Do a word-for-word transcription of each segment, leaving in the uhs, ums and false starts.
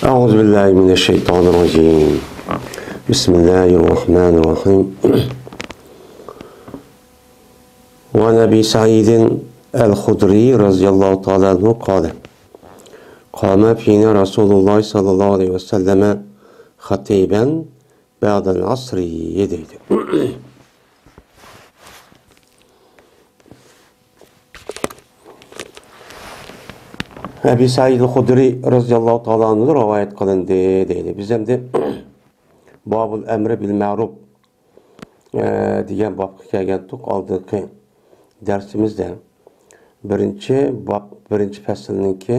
أعوذ بالله من الشيطان الرجيم. بسم الله الرحمن الرحيم. وعن أبي سعيد الخدري رضي الله تعالى عنه قال: قام فينا رسول الله صلى الله عليه وسلم خطيبا بعد العصر، دەيدۇ. ئەبى سەئىد خۇدرى رەزىياللاھۇ تائالا ئەنھۇدىن رىۋايەت قىلىندى، دەيدۇ. بىز ئەمدى بابۇل ئەمرى بىل مەرۇپ، ئە، دېگەن بابقا كەلگەنتۇق ئالدىنقى دەرسىمىزدە. بىرىنچى باب، بىرىنچى پەسىلنىڭكى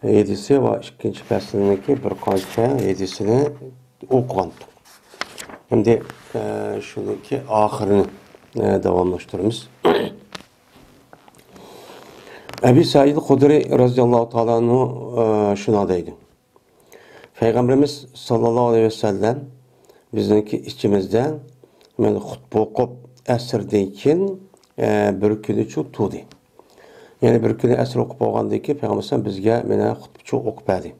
ھەدىسى ۋە ئىككىنچى پەسىلنىڭكى بىر قانچە ھەدىسىنى ئوقۇغانتۇق. ئەمدى، ئە، شۇنىڭكى ئاخىرىنى، ئە، داۋاملاشتۇرىمىز. ئەبى سەئىد خۇدرى رەزىياللاھۇ تائالا ئەنھۇ، ئە، شۇنداق دەيدۇ. پەيغەمبىرىمىز ساللاللاھۇ ئەلەيھى ۋەسەللەم بىزنىڭكى ئىچىمىزدە، مەن خۇتبە ئوقۇپ، ئەسىردىن كېيىن، ئە، بىر كۈنى چۇ تۇردى. يەنى بىر كۈنى ئەسىر ئوقۇپ بولغاندىن كېيىن پەيغەمبەر ئەلەيھىسسالام بىزگە مانا خۇتبە چۇ ئوقۇپ بەردى.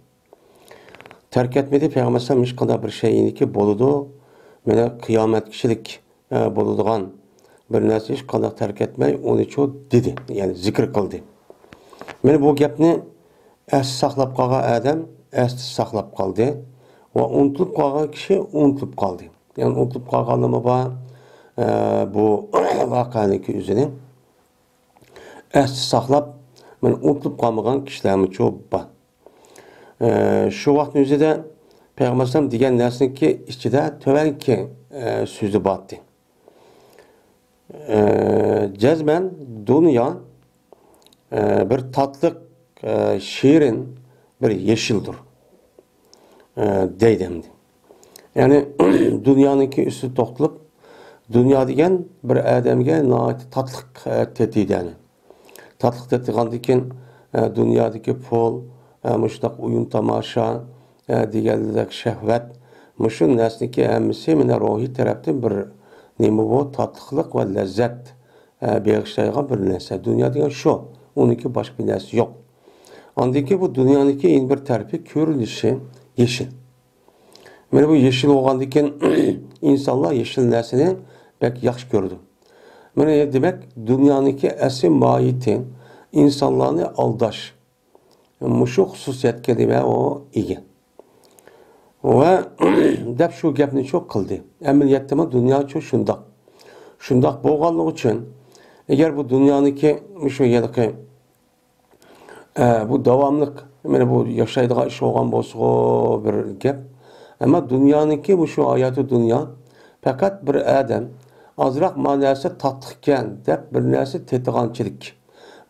تەرك ئەتمىدى. پەيغەمبەر ئەلەيھىسسالام ھېچقانداق بىر شەيئىنىكى بولىدۇ، مانا قىيامەتكىچىلىك ئە، بولىدىغان بىر نەرسە ھېچقانداق تەرك ئەتمەي، ئۇنى چۇ دېدى، يەنى زىكىر قىلدى. مانا بۇ گەپنى ئەستە ساقلاپ قالغان ئادەم ئەستە ساقلاپ قالدى ۋە ئۇنتۇلۇپ قالغان كىشى ئۇنتۇلۇپ قالدى. يەنى ئۇنتۇلۇپ قالغانلارمۇ بار، ئە، بۇ ۋەقەنىڭكى ئۆزىنى ئەستە ساقلاپ، مانا ئۇنتۇلۇپ قالمىغان كىشىلەرمۇ چۇ بار. ئە، شۇ ۋاقىتنىڭ ئۆزىدە پەيغەمبەر ئەلەيھىسسالام دېگەن نەرسىنىڭكى ئىچىدە تۆۋەنكى، ئە، سۆزى بارتى. ئە، جەزمەن دۇنيا، ئە، بىر تاتلىق، ئە، شېرىن بىر يېشىلدۇر، ئە، دەيدۇ ئەمدى. يەنى دۇنيانىڭكى ئۈستىدە توختىلىپ، دۇنيا دېگەن بىر ئادەمگە ناھايىتى تاتلىق، ئە، تېتىيدۇ، يەنى. تاتلىق تېتىغاندىن كېيىن، ئە، دۇنيادىكى پۇل، ئە، مۇشۇنداق ئويۇن تاماشا، ئە، دېگەندەك شەھۋەت، مۇشۇ نەرسىنىڭكى ھەممىسى مانا روھىي تەرەپتىن بىر نېمە بۇ؟ تاتلىقلىق ۋە لەززەت، ئە، بېغىشلايدىغان بىر نەرسە. دۇنيا دېگەن شۇ. ئۇنىڭكى باشقا بىر نەرسە يوق. ئاندىن كېيىن بۇ دۇنيانىڭكى يەنە بىر تەرىپى كۆرۈنۈشى يېشىل. مانا بۇ يېشىل بولغاندىن كېيىن ئىنسانلار يېشىل نەرسىنى بەك ياخشى كۆرىدۇ. مانا دېمەك، دۇنيانىڭكى ئەسلى ماھىيىتى ئىنسانلارنى ئالداش. مۇشۇ خۇسۇسىيەتكە نېمە ئۇ ئىگە. ۋە دەپ شۇ گەپنى شۇ قىلدى. ئەمەلىيەتتىمۇ دۇنيا شۇ شۇنداق. شۇنداق بولغانلىقى ئۈچۈن، ئەگەر بۇ دۇنيانىڭكى مۇشۇ ھېلىقى ئە، بۇ داۋاملىق، مانا بۇ ياشايدىغان ئىش بولغان بولسىغۇ بىر گەپ. ئەمما دۇنيانىڭكى مۇشۇ ھاياتى دۇنيا، پەقەت بىر ئادەم ئازراق ما نەرسە تاتلىقكەن دەپ بىر نەرسە تېتىغانچىلىك،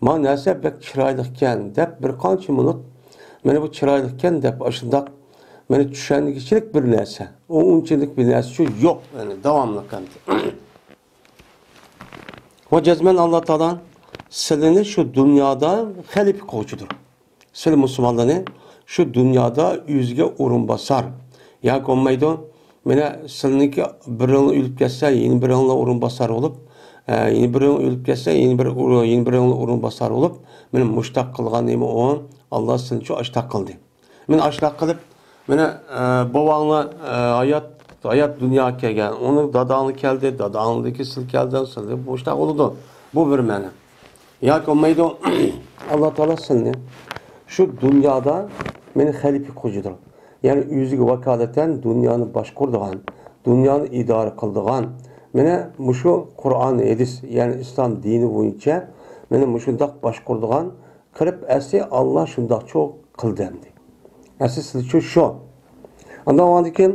ما نەرسە بەك چىرايلىقكەن دەپ بىر قانچە مىنۇت، مانا بۇ چىرايلىقكەن دەپ ئاشۇنداق، مانا چۈشەنگۈچىلىك بىر نەرسە، ئۇ ئۇنچىلىك بىر نەرسە شۇ يوق، يەنى داۋاملىق ئەمدى. ۋە جەزمەن ئاللا تائالا سىلىنى شۇ دۇنيادا خەلىپە قىلغۇچىدۇر. سىلى مۇسۇلمانلارنى شۇ دۇنيادا ئۆزىگە ئورۇنباسار ياكى بولمايدۇ. مانا سىلىنىڭكى بىرىڭلار ئۆلۈپ كەتسە، يەنە بىرىڭلار ئورۇنباسار بولۇپ، ئە، يەنە بىرىڭلار ئۆلۈپ كەتسە، يەنە بىر ئور-، يەنە بىرىڭلار ئورۇنباسار بولۇپ، مانا مۇشتاق قىلغان نېمە ئۇ؟ ئاللا سىلىنى شۇ ئاشتاق قىلدى. مانا ئاشۇنداق قىلىپ، مانا، ئە، بوۋاڭلار، ئە، ھايات، ھايات دۇنياغا كەلگەن، ئۇنىڭ داداڭلار كەلدى، داداڭلاردىكى سىلى كەلدى، سىلى مۇشۇنداق بولىدۇ. بۇ بىر مەنە. ياكى بولمايدۇ، ئاللا تائالا سىلىنى شۇ دۇنيادا مانا خەلىپە قىلغۇچىدۇر. يەنى ئۆزىگە ۋاكالىتەن دۇنيانى باشقۇرىدىغان، دۇنيانى ئىدارە قىلىدىغان، مانا مۇشۇ قۇرئان، ھەدىس، يەنى ئىسلام دىنى بويىچە مانا مۇشۇنداق باشقۇرىدىغان قىلىپ، ئەسلى ئاللا شۇنداقچۇ قىلدى ئەمدى. ئەسلى سىلچۇ شۇ. ئاندىن ئاندىن كېيىن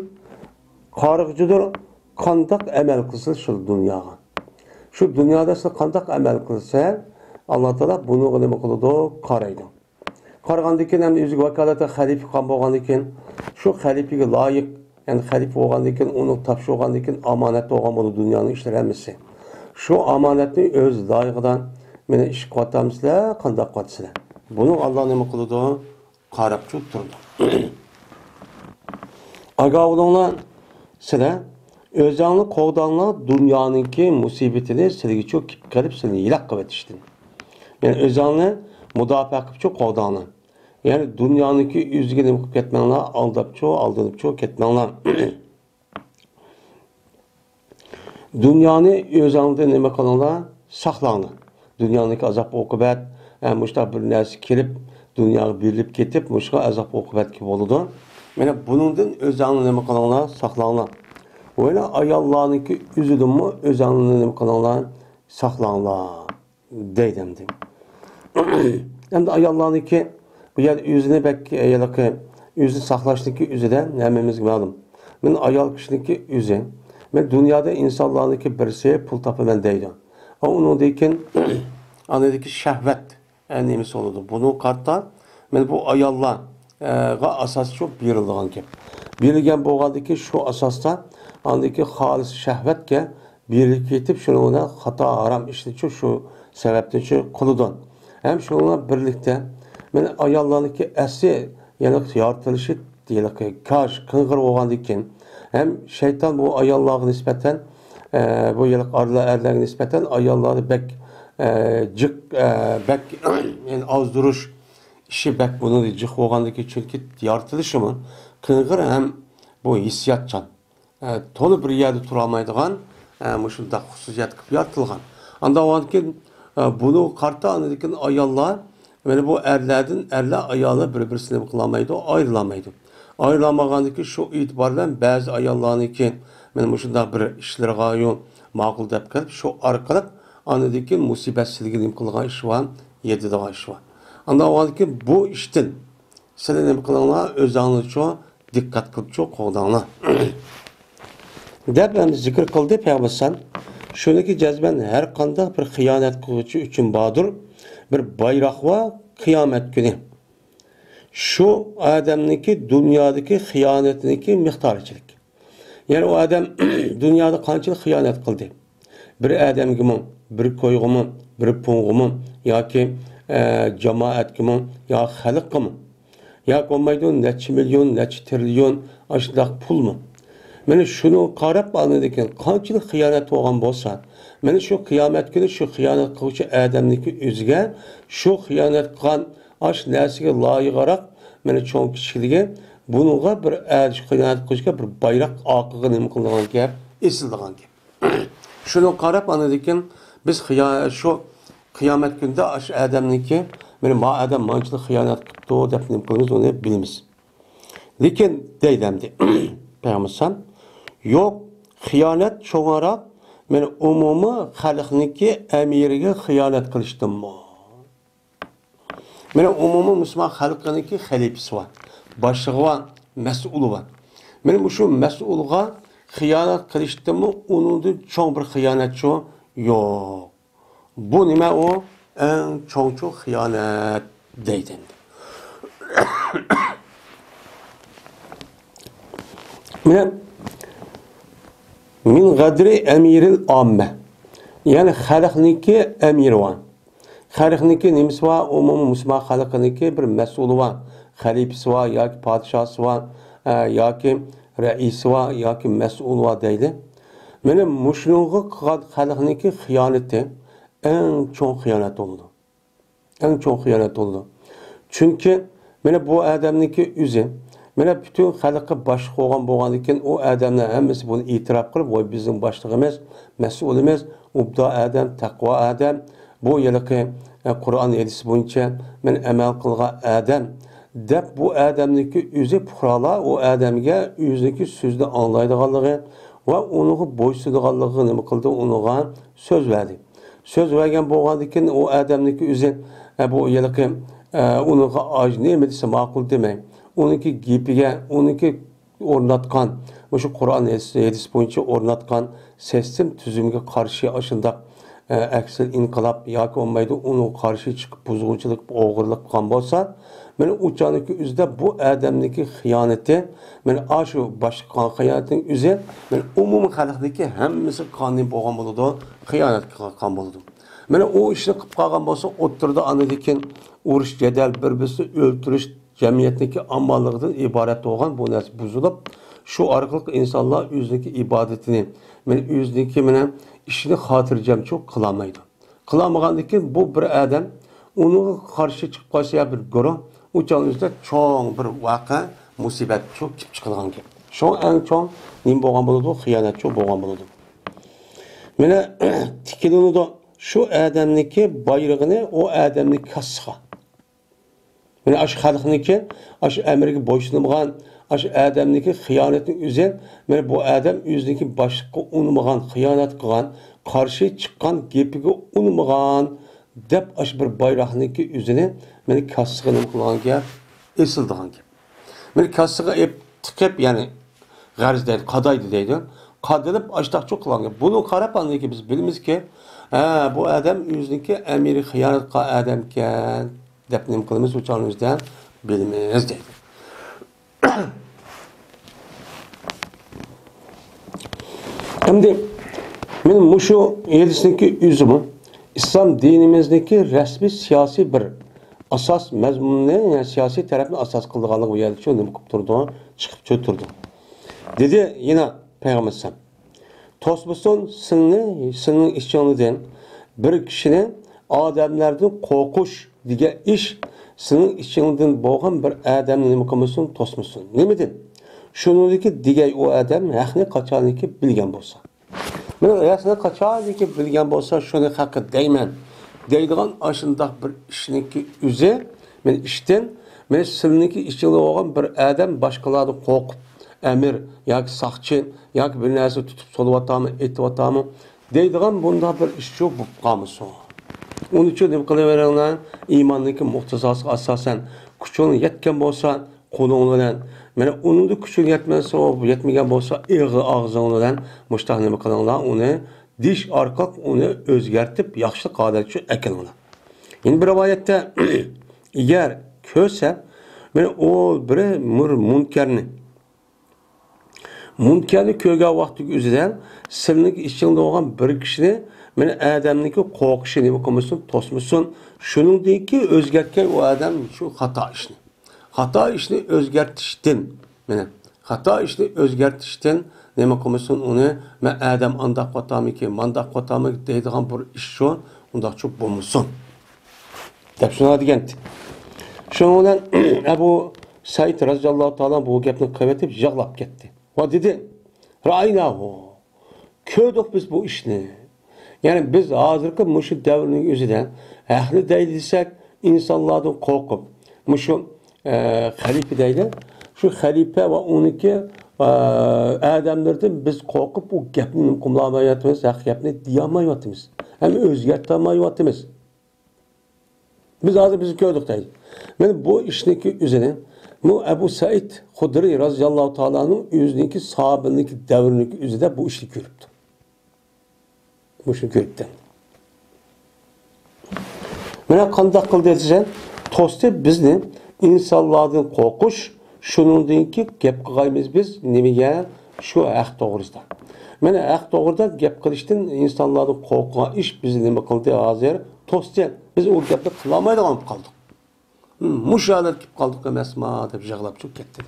قارىغۇچىدۇر، قانداق ئەمەل قىلسا شۇ دۇنياغا. شۇ دۇنيادا سىز قانداق ئەمەل قىلسا، ئاللا تائالا بۇنىڭغا نېمە قىلىدۇ؟ قارايدۇ. قارىغاندىن كېيىن ھەم ئۆزىگە ۋاكالەتەن خەلىپە قىلغان بولغاندىن كېيىن، شۇ خەلىپىگە لايىق، يەنى خەلىپە بولغاندىن كېيىن، ئۇنىڭ تاپشۇرغاندىن كېيىن ئامانەت بولغان بولىدۇ دۇنيانىڭ ئىشلىرى ھەممىسى. شۇ ئامانەتنى ئۆز لايىقىدا مانا ئىش قىلىۋاتامسىلەر، قانداق قىلىۋاتىسىلەر؟ بۇنىڭ ئاللا نېمە قىلىدۇ؟ قاراپ چۇ تۇرىدۇ. ئاگاھ بولۇڭلار، سىلەر ئۆزەڭلار قوغداڭلار دۇنيانىڭكى مۇسىبىتىنى سىلىگىچۇ كېلىپ قېلىپ سىلىنى ھېلاك قىلىۋېتىشتىن. يەنى ئۆزەڭلار مۇداپىئە قىلىپچۇ قوغداڭلار. يەنى دۇنيانىڭكى ئۆزىگە نېمە قىلىپ كەتمەڭلار، ئالداپچۇ، ئالدىنىپچۇ كەتمەڭلار. دۇنيانى ئۆزەڭلىدىن نېمە قىلىڭلار، ساقلاڭلار. دۇنيانىڭكى ئازاب ئوقۇبەت، ئە، مۇشۇنداق بىر نەرسە كېلىپ، دۇنياغا بېرىلىپ كېتىپ، مۇشۇغا ئازاب ئوقۇبەتكە بولىدۇ. مانا بۇنىڭدىن ئۆزەڭلار نېمە قىلىڭلار، ساقلاڭلار. ۋە ئاياللارنىڭكى ئۆزىدىنمۇ ئۆزەڭلارنى نېمە قىلىڭلار، ساقلاڭلار. دەيدۇ ئەمدى. ئەمدى ئاياللارنىڭكى بۇ يەردە ئۆزىنى بەك، ھېلىقى ئۆزىنى ساقلاشنىڭكى ئۆزىدە ھەممىمىزگە مەلۇم. مەن ئايال كىشىنىڭكى ئۆزى، مەن دۇنيادا ئىنسانلارنىڭكى بىرسى پۇل تاپىمەن دەيدۇ. ئۇنىڭدىن كېيىن ئاندىكى شەھۋەت، ئە، نېمىسى بولىدۇ. بۇنىڭغا قارىتا مەن بۇ ئاياللارغا ئاساسىي شۇ بېرىلىدىغان گەپ. بېرىلگەن بولغاندىكى شۇ ئاساستا ئاندىكى خالىس شەھۋەتكە بېرىلىپ كېتىپ، شۇنىڭ بىلەن خاتا ھارام ئىشنىچۇ شۇ سەۋەبتىنچۇ قىلىدۇ. ھەم شۇنىڭ بىلەن بىرلىكتە، مەن ئاياللارنىڭكى ئەسلى، يەنى يارىتىلىشى ھېلىقى كاج، قىڭغىر بولغاندىن كېيىن، ھەم شەيتان بۇ ئاياللارغا نىسبەتەن، ئە، بۇ ھېلىقى ئارلا-، ئەرلەرگە نىسبەتەن ئاياللارنى بەك، ئە، جىق، ئە، بەك، يەنى ئازدۇرۇش ئىشى بەك بۇنىڭدا جىق بولغاندىن كېيىن، چۈنكى يارىتىلىشىمۇ قىڭغىر ھەم بۇ ھېسسىياتچان. ئە، تولا بىر يەردە تۇرالمايدىغان، ئە، مۇشۇنداق خۇسۇسىيەت قىلىپ يارىتىلغان. ئاندىن كېيىن، ئە، بۇنىڭغا قارىتا ئاندىن كېيىن ئاياللار، مانا بۇ ئەرلەردىن، ئەرلەر ئايالى بىر-بىرسىنى نېمە قىلالمايدۇ، ئايرىلالمايدۇ. ئايرىلالمىغاندىن كېيىن شۇ ئېتىبار بىلەن بەزى ئاياللارنىڭكى مانا مۇشۇنداق بىر ئىشلىرىغا يو-، ماقۇل دەپ قېلىپ، شۇ ئارقىلىق ئاندىن كېيىن مۇسىبەت سىلىگە نېمە قىلىدىغان ئىش بار، يېتىدىغان ئىش بار. ئاندىن كېيىن بۇ ئىشتىن سىلەر نېمە قىلىڭلار، ئۆزەڭلارچۇ دىققەت قىلىپچۇ قوغداڭلار. دەپ ئەمدى زىكىر قىلدى پەيغەمبەر ئەلەيھىسسالام. شۇنىكى جەزمەن ھەر قانداق بىر خىيانەت قىلغۇچى ئۈچۈن باردۇر بىر بايراق ۋە قىيامەت كۈنى. شۇ ئادەمنىڭكى دۇنيادىكى خىيانىتىنىڭكى مىقدارىچىلىك. يەنى ئۇ ئادەم دۇنيادا قانچىلىك خىيانەت قىلدى؟ بىر ئادەمگىمۇ، بىر كويغىمۇ، بىر پۇڭغىمۇ ياكى، ئە، جامائەتكىمۇ يا خەلققىمۇ؟ ياكى بولمايدۇ نەچچە مىليون، نەچچە تىرىليون ئاشۇنداق پۇلمۇ؟ مانا شۇنىڭغا قاراپ ئاندىن كېيىن قانچىلىك خىيانەت بولغان بولسا، مانا شۇ قىيامەت كۈنى شۇ خىيانەت قىلغۇچى ئادەمنىڭكى ئۆزىگە شۇ خىيانەت قىلغان ئاشۇ نەرسىگە لايىقراق، مانا چوڭ كىچىكلىكى، بۇنىڭغا بىر ئە-، شۇ خىيانەت قىلغۇچىغا بىر بايراق ئارقىغا نېمە قىلىدىغان گەپ، ئېسىلىدىغان گەپ. شۇنىڭغا قاراپ ئاندىن كېيىن بىز خىيا-، شۇ قىيامەت كۈنىدە ئاشۇ ئادەمنىڭكى، مانا ما ئادەم مانچىلىك خىيانەت قىپتۇ دەپ نېمە قىلىمىز، ئۇنى بىلىمىز. لېكىن دەيدۇ ئەمدى پەيغەمبەر ئەلەيھىسسالام، يوق، خىيانەت چوڭراق، مانا ئومۇمىي خەلقنىڭكى ئەمىرىگە خىيانەت قىلىشتىنمۇ. مانا ئومۇمىي مۇسۇلمان خەلقىنىڭكى خەلىپىسى بار، باشلىقى بار، مەسئۇلى بار. مانا مۇشۇ مەسئۇلغا خىيانەت قىلىشتىنمۇ ئۇنىڭدىن چوڭ بىر خىيانەتچۇ يوق. بۇ نېمە ئۇ؟ ئەڭ چوڭچۇ خىيانەت دەيدۇ ئەمدى. مانا، مىن غەدرى ئەمىرىل ئاممە. يەنى خەلقنىڭكى ئەمىرى بار. خەلقنىڭكى نېمىسى بار؟ ئومۇمىي مۇسۇلمان خەلقىنىڭكى بىر مەسئۇلى بار. خەلىپىسى بار ياكى پادىشاھسى بار، ئە، ياكى رەئىسى بار ياكى مەسئۇلى بار دەيدۇ. مانا مۇشۇنىڭغا قىلغان خەلقنىڭكى خىيانىتى ئەڭ چوڭ خىيانەت بولىدۇ. ئەڭ چوڭ خىيانەت بولىدۇ. چۈنكى مانا بۇ ئادەمنىڭكى ئۆزى، مانا پۈتۈن خەلققە باشلىق بولغان بولغاندىكىن، ئۇ ئادەملەر ھەممىسى بۇنى ئېتىراپ قىلىپ، ۋاي بىزنىڭ باشلىقىمىز، مەسئۇلىمىز، ئوبدان ئادەم، تەقۋا ئادەم، بۇ ھېلىقى، ئە، قۇرئان ھەدىس بويىچە مەن ئەمەل قىلغان ئادەم، دەپ بۇ ئادەمنىڭكى ئۆزى پۇقرالار ئۇ ئادەمگە ئۆزىنىڭكى سۆزىنى ئاڭلايدىغانلىقى ۋە ئۇنىڭغا بويسۇنىدىغانلىقىغا نېمە قىلدى، ئۇنىڭغا سۆز بەردى. سۆز بەرگەن بولغاندىكىن ئۇ ئادەمنىڭكى ئۆزى، ئە، بۇ ھېلىقى، ئە، ئۇنىڭغا ئاج نېمە دېسە ماقۇل دېمەي، ئۇنىڭكى گېپىگە، ئۇنىڭكى ئورناتقان، مۇشۇ قۇرئان ھەدىس، ھەدىس بويىچە ئورناتقان سىستېم تۈزۈمگە قارشى ئاشۇنداق، ئە، ئەكسىل ئىنقىلاب ياكى بولمايدۇ، ئۇنىڭغا قارشى چىقىپ بۇزغۇنچىلىق، ئوغرىلىق قىلغان بولسا، مانا ئۇ چاغنىڭكى ئۆزىدە بۇ ئادەمنىڭكى خىيانىتى، مانا ئاشۇ باشقا قىلغان خىيانىتىنىڭ ئۆزى، مانا ئومۇمىي خەلقنىڭكى ھەممىسى قانۇن بولغان بولىدۇ، خىيانەت قىلغان بولىدۇ. مانا ئۇ ئىشنى قىلىپ قالغان بولسا، ئوتتۇرىدا ئاندىن كېيىن ئۇرۇش، جېدەل، بىر-بىرسىنى ئۆلتۈرۈش، جەمئىيەتنىڭكى ئامانلىقىدىن ئىبارەت بولغان بۇ نەرسە بۇزۇلۇپ، شۇ ئارقىلىق ئىنسانلار ئۆزىنىڭكى ئىبادىتىنى، مانا ئۆزىنىڭكى مانا ئىشىنى خاتىرجەمچۇ قىلالمايدۇ. قىلالمىغاندىن كېيىن بۇ بىر ئادەم ئۇنىڭغا قارشى چىقىپ قالسا يا بىر گۇرۇھ، ئۇ چاغنىڭ ئۆزىدە چوڭ بىر ۋەقە، مۇسىبەت شۇ كېلىپ چىقىدىغان گەپ. شۇڭا ئەڭ چوڭ نېمە بولغان بولىدۇ؟ خىيانەت شۇ بولغان بولىدۇ. مانا، تىكىلىنىدۇ شۇ ئادەمنىڭكى بايرىغىنى ئۇ ئادەمنىڭ كاسىسىغا. مانا ئاشۇ خەلقنىڭكى، ئاشۇ ئەمرىگە بويسۇنمىغان، ئاشۇ ئادەمنىڭكى خىيانىتىنىڭ ئۆزى، مانا بۇ ئادەم ئۆزىنىڭكى باشلىققا ئۇنىمىغان، خىيانەت قىلغان، قارشى چىققان، گېپىگە ئۇنىمىغان، دەپ ئاشۇ بىر بايراقنىڭكى ئۆزىنى مانا كاسىسىغا نېمە قىلغان گەپ؟ ئېسىلىدىغان گەپ. مانا كاسىسىغا ئېلىپ تىقىپ، يەنى غەرز دەيدۇ، قادايدۇ دەيدۇ. قادىلىپ ئاشتاقچۇ قىلغان گەپ. بۇنى قاراپ ئاندىن كېيىن بىز بىلىمىزكى، ھە، بۇ ئادەم ئۆزىنىڭكى ئەمىرى خىيانەت قىلغان ئادەمكەن دەپ نېمە قىلىمىز؟ ئۇ چاغنىڭ ئۆزىدە بىلىمىز دەيدۇ. ئەمدى مانا مۇشۇ ھەدىسنىڭكى ئۆزىمۇ ئىسلام دىنىمىزنىڭكى رەسمىي سىياسىي بىر ئاساس مەزمۇننى، يەنى سىياسىي تەرەپنى ئاساس قىلىدىغانلىقى بۇ يەردە شۇ نېمە قىلىپ تۇرىدۇ، چىقىپ تۇرىدۇ. دېدى يەنە پەيغەمبەر ئەلەيھىسسالام، توسمىسۇن سىلنى، سىلنىڭ ئىچىڭدىن بىر كىشىنى ئادەملەردىن قورقۇش دېگەن ئىش سىلنىڭ ئىچىڭدىن بولغان بىر ئادەمنى نېمە قىلمىسۇن، توسمىسۇن. نېمىدىن؟ شۇنىڭدىكى دېگەي ئۇ ئادەم ھەقنى قاچانكى بىلگەن بولسا. مانا ھەقنى قاچانكى بىلگەن بولسا، شۇنى ھەققى دەيمەن دەيدىغان ئاشۇنداق بىر ئىشنىڭكى ئۆزى، مانا ئىشتىن، مانا سىلنىڭكى ئىچىڭدە بولغان بىر ئادەم باشقىلاردىن قورقۇپ، ئەمىر ياكى ساقچى ياكى بىر نەرسە تۇتۇپ سولىۋاتامۇ، ئېتىۋاتامۇ دەيدىغان بۇنداق بىر ئىش شۇ بولۇپ قالمىسۇن. ئۇنىڭ ئۈچۈن نېمە قىلىۋېرىڭلار؟ ئىماننىڭكى مۇقتىزاسىغا ئاساسەن، كۈچۈڭلار يەتكەن بولسا، قولۇڭ بىلەن، مانا ئۇنىڭدا كۈچۈڭ يەتمەسە، يەتمىگەن بولسا، ئېغىز، ئاغزىڭ بىلەن مۇشتاق نېمە قىلىڭلار، ئۇنى دېيىش ئارقىلىق ئۇنى ئۆزگەرتىپ، ياخشىلىق ھالەتكە ئەكېلىڭلار. يەنە بىر رىۋايەتتە، ئەگەر كۆرسە، مانا ئۇ بىر مۇر-، مۇنكەرنى، مۇنكەرنى كۆرگەن ۋاقتىدىكى ئۆزىدە سىلنىڭ ئىچىڭدە بولغان بىر كىشىنى، مانا ئادەمنىڭكى قورقۇشى نېمە قىلمىسۇن، توسمىسۇن. شۇنىڭدىن كېيىن ئۆزگەرتكەن ئۇ ئادەم شۇ خاتا ئىشنى. خاتا ئىشنى ئۆزگەرتىشتىن، مانا، خاتا ئىشنى ئۆزگەرتىشتىن نېمە قىلمىسۇن ئۇنى، مەن ئادەم ئانداق قىلىۋاتامىكىن، مانداق قىلىۋاتامىكىن دەيدىغان بىر ئىش شۇ، ئۇنداقچۇ بولمىسۇن. دەپ شۇنداق دېگەنتى. شۇنىڭ بىلەن ئەبۇ سەئىد رەزىياللاھۇ تائالا بۇ گەپنى قىلىۋېتىپ يىغلاپ كەتتى. ۋە دېدى، رائايناھۇ، كۆردۇق بىز بۇ ئىشنى. يەنى بىز ھازىرقى مۇشۇ دەۋرنىڭ ئۆزىدە ھەقنى دەيلى دېسەك، ئىنسانلاردىن قورقۇپ، مۇشۇ، ئە، خەلىپە دەيلى، شۇ خەلىپە ۋە ئۇنىڭكى، ئە، ئادەملىرىدىن بىز قورقۇپ، ئۇ گەپنى قىلالمايۋاتىمىز، ھەق گەپنى دېيەلمەيۋاتىمىز. ھەم ئۆزگەرتەلمەيۋاتىمىز. بىز ھازىر بىز كۆردۇق دەيدۇ. مانا بۇ ئىشنىڭكى ئۆزىنى، بۇ ئەبۇ سەئىد خۇدرى رازىياللاھۇ تائالانىڭ ئۆزىنىڭكى ساھابىنىڭكى دەۋرىنىڭكى ئۆزىدە بۇ ئىشنى كۆرۈپتۇ. بۇ ئىشنى كۆرۈپتۇ. مانا قانداق قىلدى دېسە، توستى بىزنى ئىنسانلاردىن قورقۇش، شۇنىڭدىن كېيىن گەپ قىلغايمىز بىز نېمىگە؟ شۇ ھەق توغرىسىدا. مانا ھەق توغرىدا گەپ قىلىشتىن ئىنسانلاردىن قورققان ئىش بىزنى نېمە قىلدى ھازىر؟ توستى. بىز ئۇ گەپنى قىلالمايدىغان بولۇپ قالدۇق. مۇشۇ ھالەتكە كېلىپ قالدۇق ئەمەسما دەپ يىغلاپ چىقىپ كەتتى.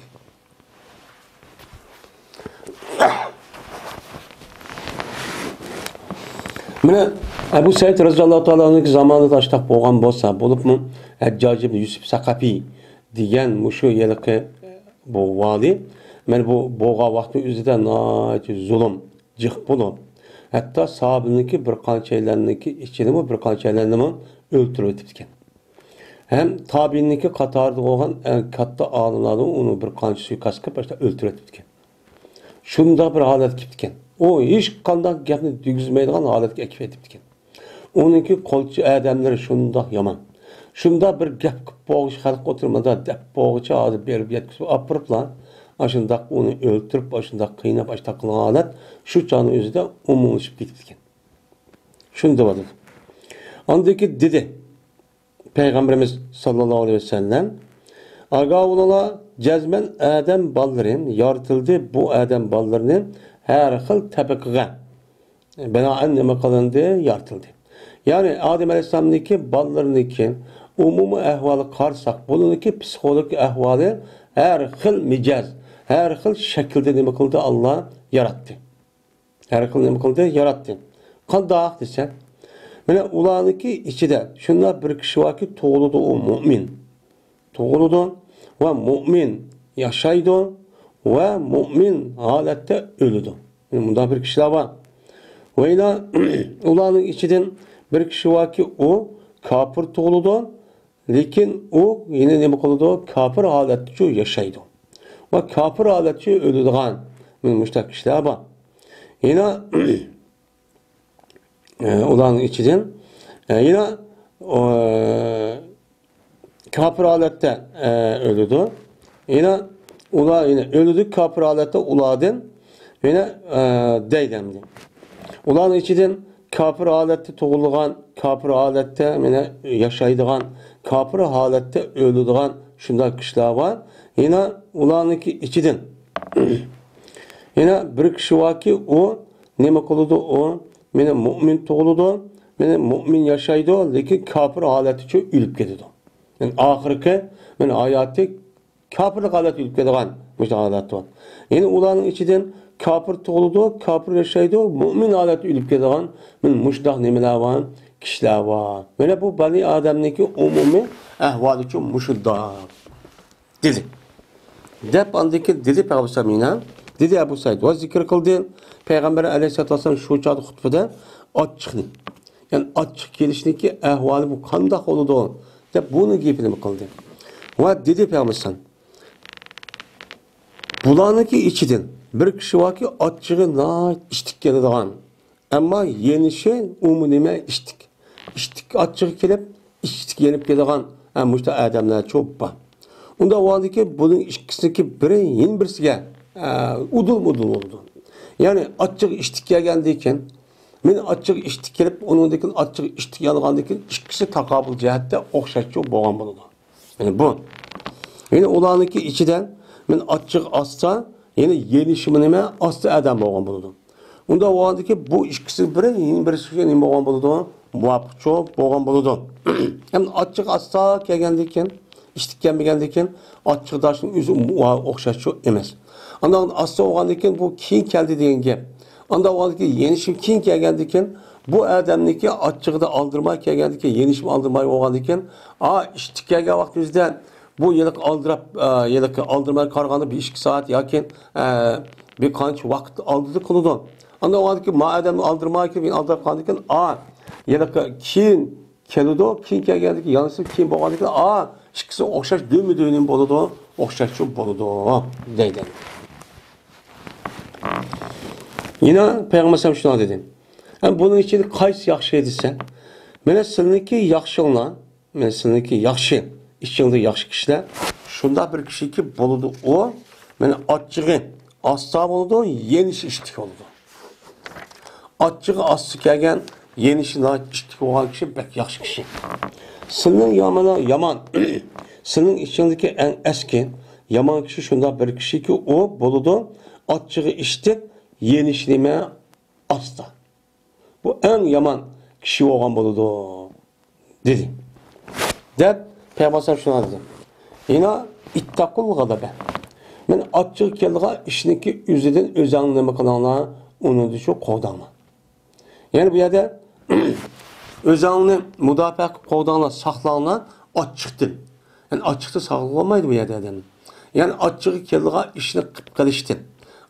مانا ئەبۇ سەئىد رازىياللاھۇ تائالا ئانھۇنىڭ زامانىدا ئاشتاق بولغان بولسا، بولۇپمۇ ھەججاج ئىبن يۈسۈپ سەقەفى دېگەن مۇشۇ ھېلىقى بۇ ۋالىي، مانا بۇ بولغان ۋاقىتنىڭ ئۆزىدە ناھايىتى زۇلۇم، جىق بولۇپ، ھەتتا ساھابىنىڭكى بىر قانچەيلەرنىڭكى ئىچىدىمۇ بىر قانچەيلەرنىمۇ ئۆلتۈرۈۋېتىپتىكەن. ھەم تابىئىننىڭكى قاتارىدا بولغان ئەڭ كاتتا ئالىملاردىن ئۇنى بىر قانچە سۇيىقەست قىلىپ، ئاشۇنداق ئۆلتۈرۈۋېتىپتىكەن. شۇنداق بىر ھالەتكە كېلىپتىكەن. ئۇ ھېچقانداق گەپنى دېگۈزمەيدىغان ھالەتكە ئەكېلىپ ئېتىپتىكەن. ئۇنىڭكى قولچى ئادەملىرى شۇنداق يامان. شۇنداق بىر گەپ قىلىپ بولغۇچە خەلق ئولتۇرمىدا دەپ بولغۇچە ھازىر بېرىپ يەتكۈزۈپ ئاپىرىپلا، ئاشۇنداق ئۇنى ئۆلتۈرۈپ، ئاشۇنداق قىيناپ، ئاشۇنداق قىلغان ھالەت شۇ چاغنىڭ ئۆزىدە ئومۇملىشىپ كېتىپتىكەن. شۇنى دەۋاتىدۇ. ئاندىن كېيىن دېدى پەيغەمبىرىمىز ساللاللاھۇ ئەلەيھى ۋەسەللەم، ئاگاھ بولۇڭلار، جەزمەن ئادەم بالىلىرى يارىتىلدى، بۇ ئادەم بالىلىرىنى ھەر خىل تەبىقىگە بىنائەن نېمە قىلىندى؟ يارىتىلدى. يەنى ئادەم ئەلەيھىسسالامنىڭكى بالىلىرىنىڭكى ئومۇمىي ئەھۋالىغا قارىساق، بۇلارنىڭكى پسىخولوگىك ئەھۋالى ھەر خىل مىجەز، ھەر خىل شەكىلدە نېمە قىلدى؟ ئاللا ياراتتى. ھەر خىل نېمە قىلدى؟ ياراتتى. قانداق دېسە، مانا ئۇلارنىڭكى ئىچىدە شۇنداق بىر كىشى باركى، تۇغۇلىدۇ ئۇ مۇئمىن. تۇغۇلىدۇ ۋە مۇئمىن ياشايدۇ ۋە مۇئمىن ھالەتتە ئۆلىدۇ. مۇنداق بىر كىشىلەر بار. ۋە يەنە ئۇلارنىڭ ئىچىدىن بىر كىشى باركى، ئۇ كاپىر تۇغۇلىدۇ، لېكىن ئۇ يەنە نېمە قىلىدۇ؟ كاپىر ھالەتتىچۇ ياشايدۇ ۋە كاپىر ھالەتتىچۇ ئۆلىدىغان، مانا مۇشۇنداق كىشىلەر بار. يەنە ئۇلارنىڭ ئىچىدىن يەنە كاپىر ھالەتتە ئۆلىدۇ. يەنە ئۇلار يەنە ئۆلىدۇ كاپىر ھالەتتە ئۇلاردىن يەنە دەيدۇ ئەمدى. ئۇلارنىڭ ئىچىدىن كاپىر ھالەتتە تۇغۇلغان، كاپىر ھالەتتە يەنە ياشايدىغان، كاپىر ھالەتتە ئۆلىدىغان شۇنداق كىشىلەر بار. يەنە ئۇلارنىڭكى ئىچىدىن يەنە بىر كىشى باركى، ئۇ نېمە قىلىدۇ؟ ئۇ مانا مۇئمىن تۇغۇلىدۇ، مانا مۇئمىن ياشايدۇ، لېكىن كاپىر ھالەتتىچۇ ئۆلۈپ كېتىدۇ. يەنى ئاخىرقى مانا ھاياتى كاپىرلىق ھالەتتە ئۆلۈپ كېتىدىغان مۇشۇنداق ھالەت بار. يەنە ئۇلارنىڭ ئىچىدىن كاپىر تۇغۇلىدۇ، كاپىر ياشايدۇ، مۇئمىن ھالەتتە ئۆلۈپ كېتىدىغان مانا مۇشۇنداق نېمىلەر بار؟ كىشىلەر بار. مانا بۇ بەنى ئادەمنىڭكى ئومۇمىي ئەھۋالىچۇ مۇشۇنداق. دېدى. دەپ ئاندىن كېيىن دېدى پەيغەمبەر يەنە، دېدى ئەبۇ سەئىد ۋە زىكىر قىلدى. پەيغەمبەر ئەلەيھىسسالاتۇ ۋەسسالام شۇ چاغدا خۇتبىدە ئاچچىقنى، يەنى ئاچچىق كېلىشنىكى ئەھۋالى بۇ قانداق بولىدۇ دەپ بۇنى گېپىنى قىلدى. ۋە دېدى پەيغەمبەر ئەلەيھىسسالام، بۇلارنىڭكى ئىچىدىن بىر كىشى باركى، ئاچچىقى ناھايىتى ئىشتىك كېلىدىغان، ئەمما يېنىشى ئۇمۇ نېمە ئىشتىك. ئىشتىك ئاچچىقى كېلىپ، ئىشتىك يېنىپ كېتىدىغان، ھە، مۇشۇنداق ئادەملەر چوپ بار. ئۇنداق بولغاندىكىن بۇنىڭ ئىككىسىنىڭكى بىرى يەنە بىرسىگە، ئە، ئۇدۇل-مۇدۇل بولىدۇ. يەنى ئاچچىقى ئىشتىك كەلگەندىن كېيىن، مانا ئاچچىقى ئىشتىك كېلىپ، ئۇنىڭدىن كېيىن ئاچچىقى ئىشتىك يانغاندىن كېيىن ئىككىسى تاقابىل جەھەتتە ئوخشاشچۇ بولغان بولىدۇ. يەنى بۇ. يەنى ئۇلارنىڭكى ئىچىدە مانا ئاچچىقى ئاستا، يەنى يېنىشىمۇ نېمە؟ ئاستا ئادەم بولغان بولىدۇ. ئۇنداق بولغاندىكىن بۇ ئىككىسى بىرى، يەنە بىرسى نېمە بولغان بولىدۇ؟ مۇۋاپىقچۇ بولغان بولىدۇ. ھەم ئاچچىقى ئاستا كەلگەندىن كېيىن، ئىشتىك كەلمىگەندىن كېيىن، ئاچچىقى داشنىڭ ئۆزى مۇ-، ئوخشاشچۇ ئەمەس. ئاندىن ئاستا بولغاندىن كېيىن بۇ كېيىن كەلدى دېگەن گەپ. ئاندىن بولغاندىن كېيىن يېنىشىم كېيىن كەلگەندىن كېيىن، بۇ ئادەمنىڭكى ئاچچىقىدا ئالدىرىماي كەلگەندىن كېيىن، يېنىشىم ئالدىرىماي بولغاندىن كېيىن، ئا، ئىشتىك كەلگەن ۋاقتىمىزدا بۇ ھېلىقى ئالدىراپ، ئە، ھېلىقى ئالدىرىماي قارىغاندا بىر ئىككى سائەت ياكى، ئە، بىر قانچە ۋاقىت ئالدىدا قىلىدۇ. ئاندىن بولغاندىن كېيىن ما ئادەم ئالدىرىماي كېلىپ، ئالدىراپ قالغاندىن كېيىن، ئا، ھېلىقى كېيىن كېلىدۇ، كېيىن كەلگەندىن كېيىن، يانىسى كېيىن بولغاندىن كېيىن، ئا، ئىككىسى ئوخشاش دۆمە-دۆم بولىدۇ، ئوخشاشچۇ بولىدۇ، دەيدۇ. يەنە پەيغەمبەر ئەلەيھىسسالام شۇنداق دېدى. ھەم بۇنىڭ ئىچىدە قايسى ياخشى دېسە، مانا سىلىنىڭكى ياخشىڭلار، مانا سىلىنىڭكى ياخشى، ئىچىڭدە ياخشى كىشىلەر شۇنداق بىر كىشىكى بولىدۇ، ئۇ مانا ئاچچىقى ئاستا بولىدۇ، يېنىشى ئىشتىك بولىدۇ. ئاچچىقى ئاستا كەلگەن، يېنىشى ناھايىتى ئىشتىك بولغان كىشى بەك ياخشى كىشى. سىلىنىڭ يامىنى يامان، سىلىنىڭ ئىچىڭدىكى ئەڭ ئەسكى يامان كىشى شۇنداق بىر كىشىكى، ئۇ بولىدۇ ئاچچىقى ئىشتىك، يېنىشى نېمە؟ ئاستا. بۇ ئەڭ يامان كىشى بولغان بولىدۇ، دېدى. دەپ پەيغەمبەر ئەلەيھىسسالام شۇنداق دېدى. يەنە ئىتتەقۇل غەزەبە. مانا ئاچچىقى كېلىدىغان ئىشنىڭكى ئۆزىدىن ئۆزەڭنى نېمە قىلىڭلار؟ ئۇنىڭدىن شۇ قوغداڭلار. يەنى بۇ يەردە ئۆزەڭنى مۇداپىئە قىلىپ قوغداڭلار، ساقلاڭلار ئاچچىقتىن. يەنى ئاچچىقتىن ساقلىغىلى بولمايدۇ بۇ يەردە ئادەم. يەنى ئاچچىقى كېلىدىغان ئىشنى قىلىپ قېلىشتىن.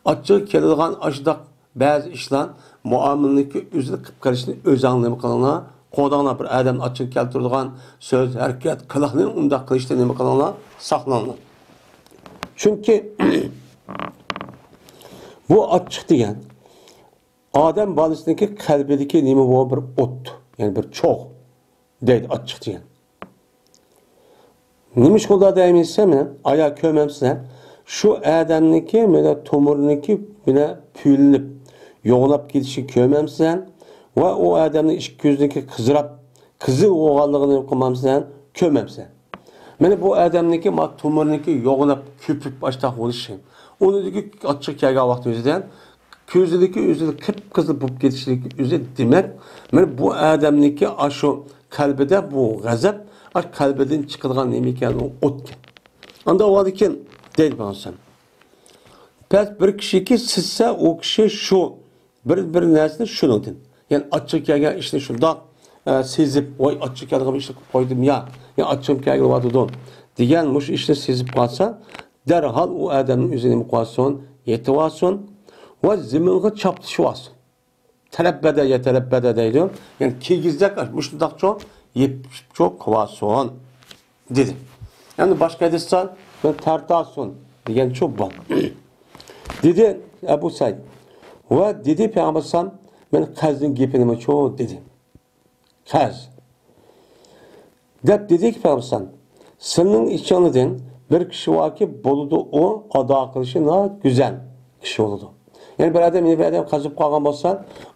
ئاچچىقى كېلىدىغان ئاشۇنداق بەزى ئىشلار مۇئامىلىنىڭكى ئۆزىنى قىلىپ قېلىشنى ئۆزەڭ نېمە قىلىڭلار، قوغداڭلار. بىر ئادەمنى ئاچچىقى كەلتۈرىدىغان سۆز، ھەرىكەت، قىلىقنى ئۇنداق قىلىشتىن نېمە قىلىڭلار؟ ساقلىنىڭلار. چۈنكى بۇ ئاچچىق دېگەن ئادەم بالىسىنىڭكى قەلبىدىكى نېمە بۇ بىر ئوت، يەنى بىر چوغ دەيدۇ ئاچچىق دېگەن. نېمىشقا ئۇنداق دەيمىز دېسە، مانا، ئايا كۆرمەمسىلەر؟ شۇ ئادەمنىڭكى، مانا، تومۇرىنىڭكى، مانا، پۈۋلىنىپ، يوغىناپ كېتىشىنى كۆرمەمسىلەر؟ ۋە ئۇ ئادەمنىڭ ئىككى كۆزىنىڭكى قىزىراپ، قىزىل بولغانلىقىنى قىلمامسىلەر؟ كۆرمەمسىلەر؟ مانا، بۇ ئادەمنىڭكى، مانا، تومۇرىنىڭكى يوغىناپ، كۆپۈپ، ئاشتاق بولۇشى. ئۇنىڭدىكى ئاچچىق كەلگەن ۋاقتىمىزدا كۆزىدىكى ئۆزىنى قىپقىزىل بولۇپ كېتىشلىكى ئۆزى دېمەك، مانا بۇ ئادەمنىڭكى ئاشۇ قەلبىدە بۇ غەزەپ، ئاشۇ قەلبىدىن چىقىدىغان نېمە ئىكەن، ئۇ ئوتكەن. ئاندا ئۇ ئىكەن دەيدۇ پەيغەمبەر. پەس بىر كىشىكى سىزسە، ئۇ كىشى شۇ بىر، بىر نەرسىنى شۇنىڭدىن، يەنى ئاچچىقى كەلگەن ئىشنى شۇنداق، ئە، سېزىپ، ۋاي، ئاچچىقى كەلگەن ئىشنى قىلىپ قويدۇم يا، يا ئاچچىقىم كەلگىلى بارىدۇ دېگەن مۇشۇ ئىشنى سېزىپ قالسا، دەرھال ئۇ ئادەمنىڭ ئۆزى نېمە قىلىۋالسۇن؟ يېتىۋالسۇن ۋە زېمىنغا چاپلىشىۋالسۇن. تەلەببەدە يا تەلەببەدە دەيدۇ. يەنى كىگىزدەك مۇشۇنداقچۇ يېپىشىپچۇ قىلىۋالسۇن، دېدى. ئەمدى باشقا ھەدىستە بىر تارتاسۇن دېگەنچۇ بار. دېدى ئەبۇ سەئىد. ۋە دېدى پەيغەمبەر ئەلەيھىسسالام، مەن قەزنىڭ گېپىنىمۇچۇ دېدى. قەز. دەپ دېدىكى پەيغەمبەر، سىلىنىڭ ئىچىڭلاردىن بىر كىشى باركى، بولىدۇ، ئۇ ئادا قىلىشى ناھايىتى گۈزەل كىشى بولىدۇ. يەنى بىر ئادەم، يەنە بىر ئادەم قەرز بولۇپ قالغان بولسا،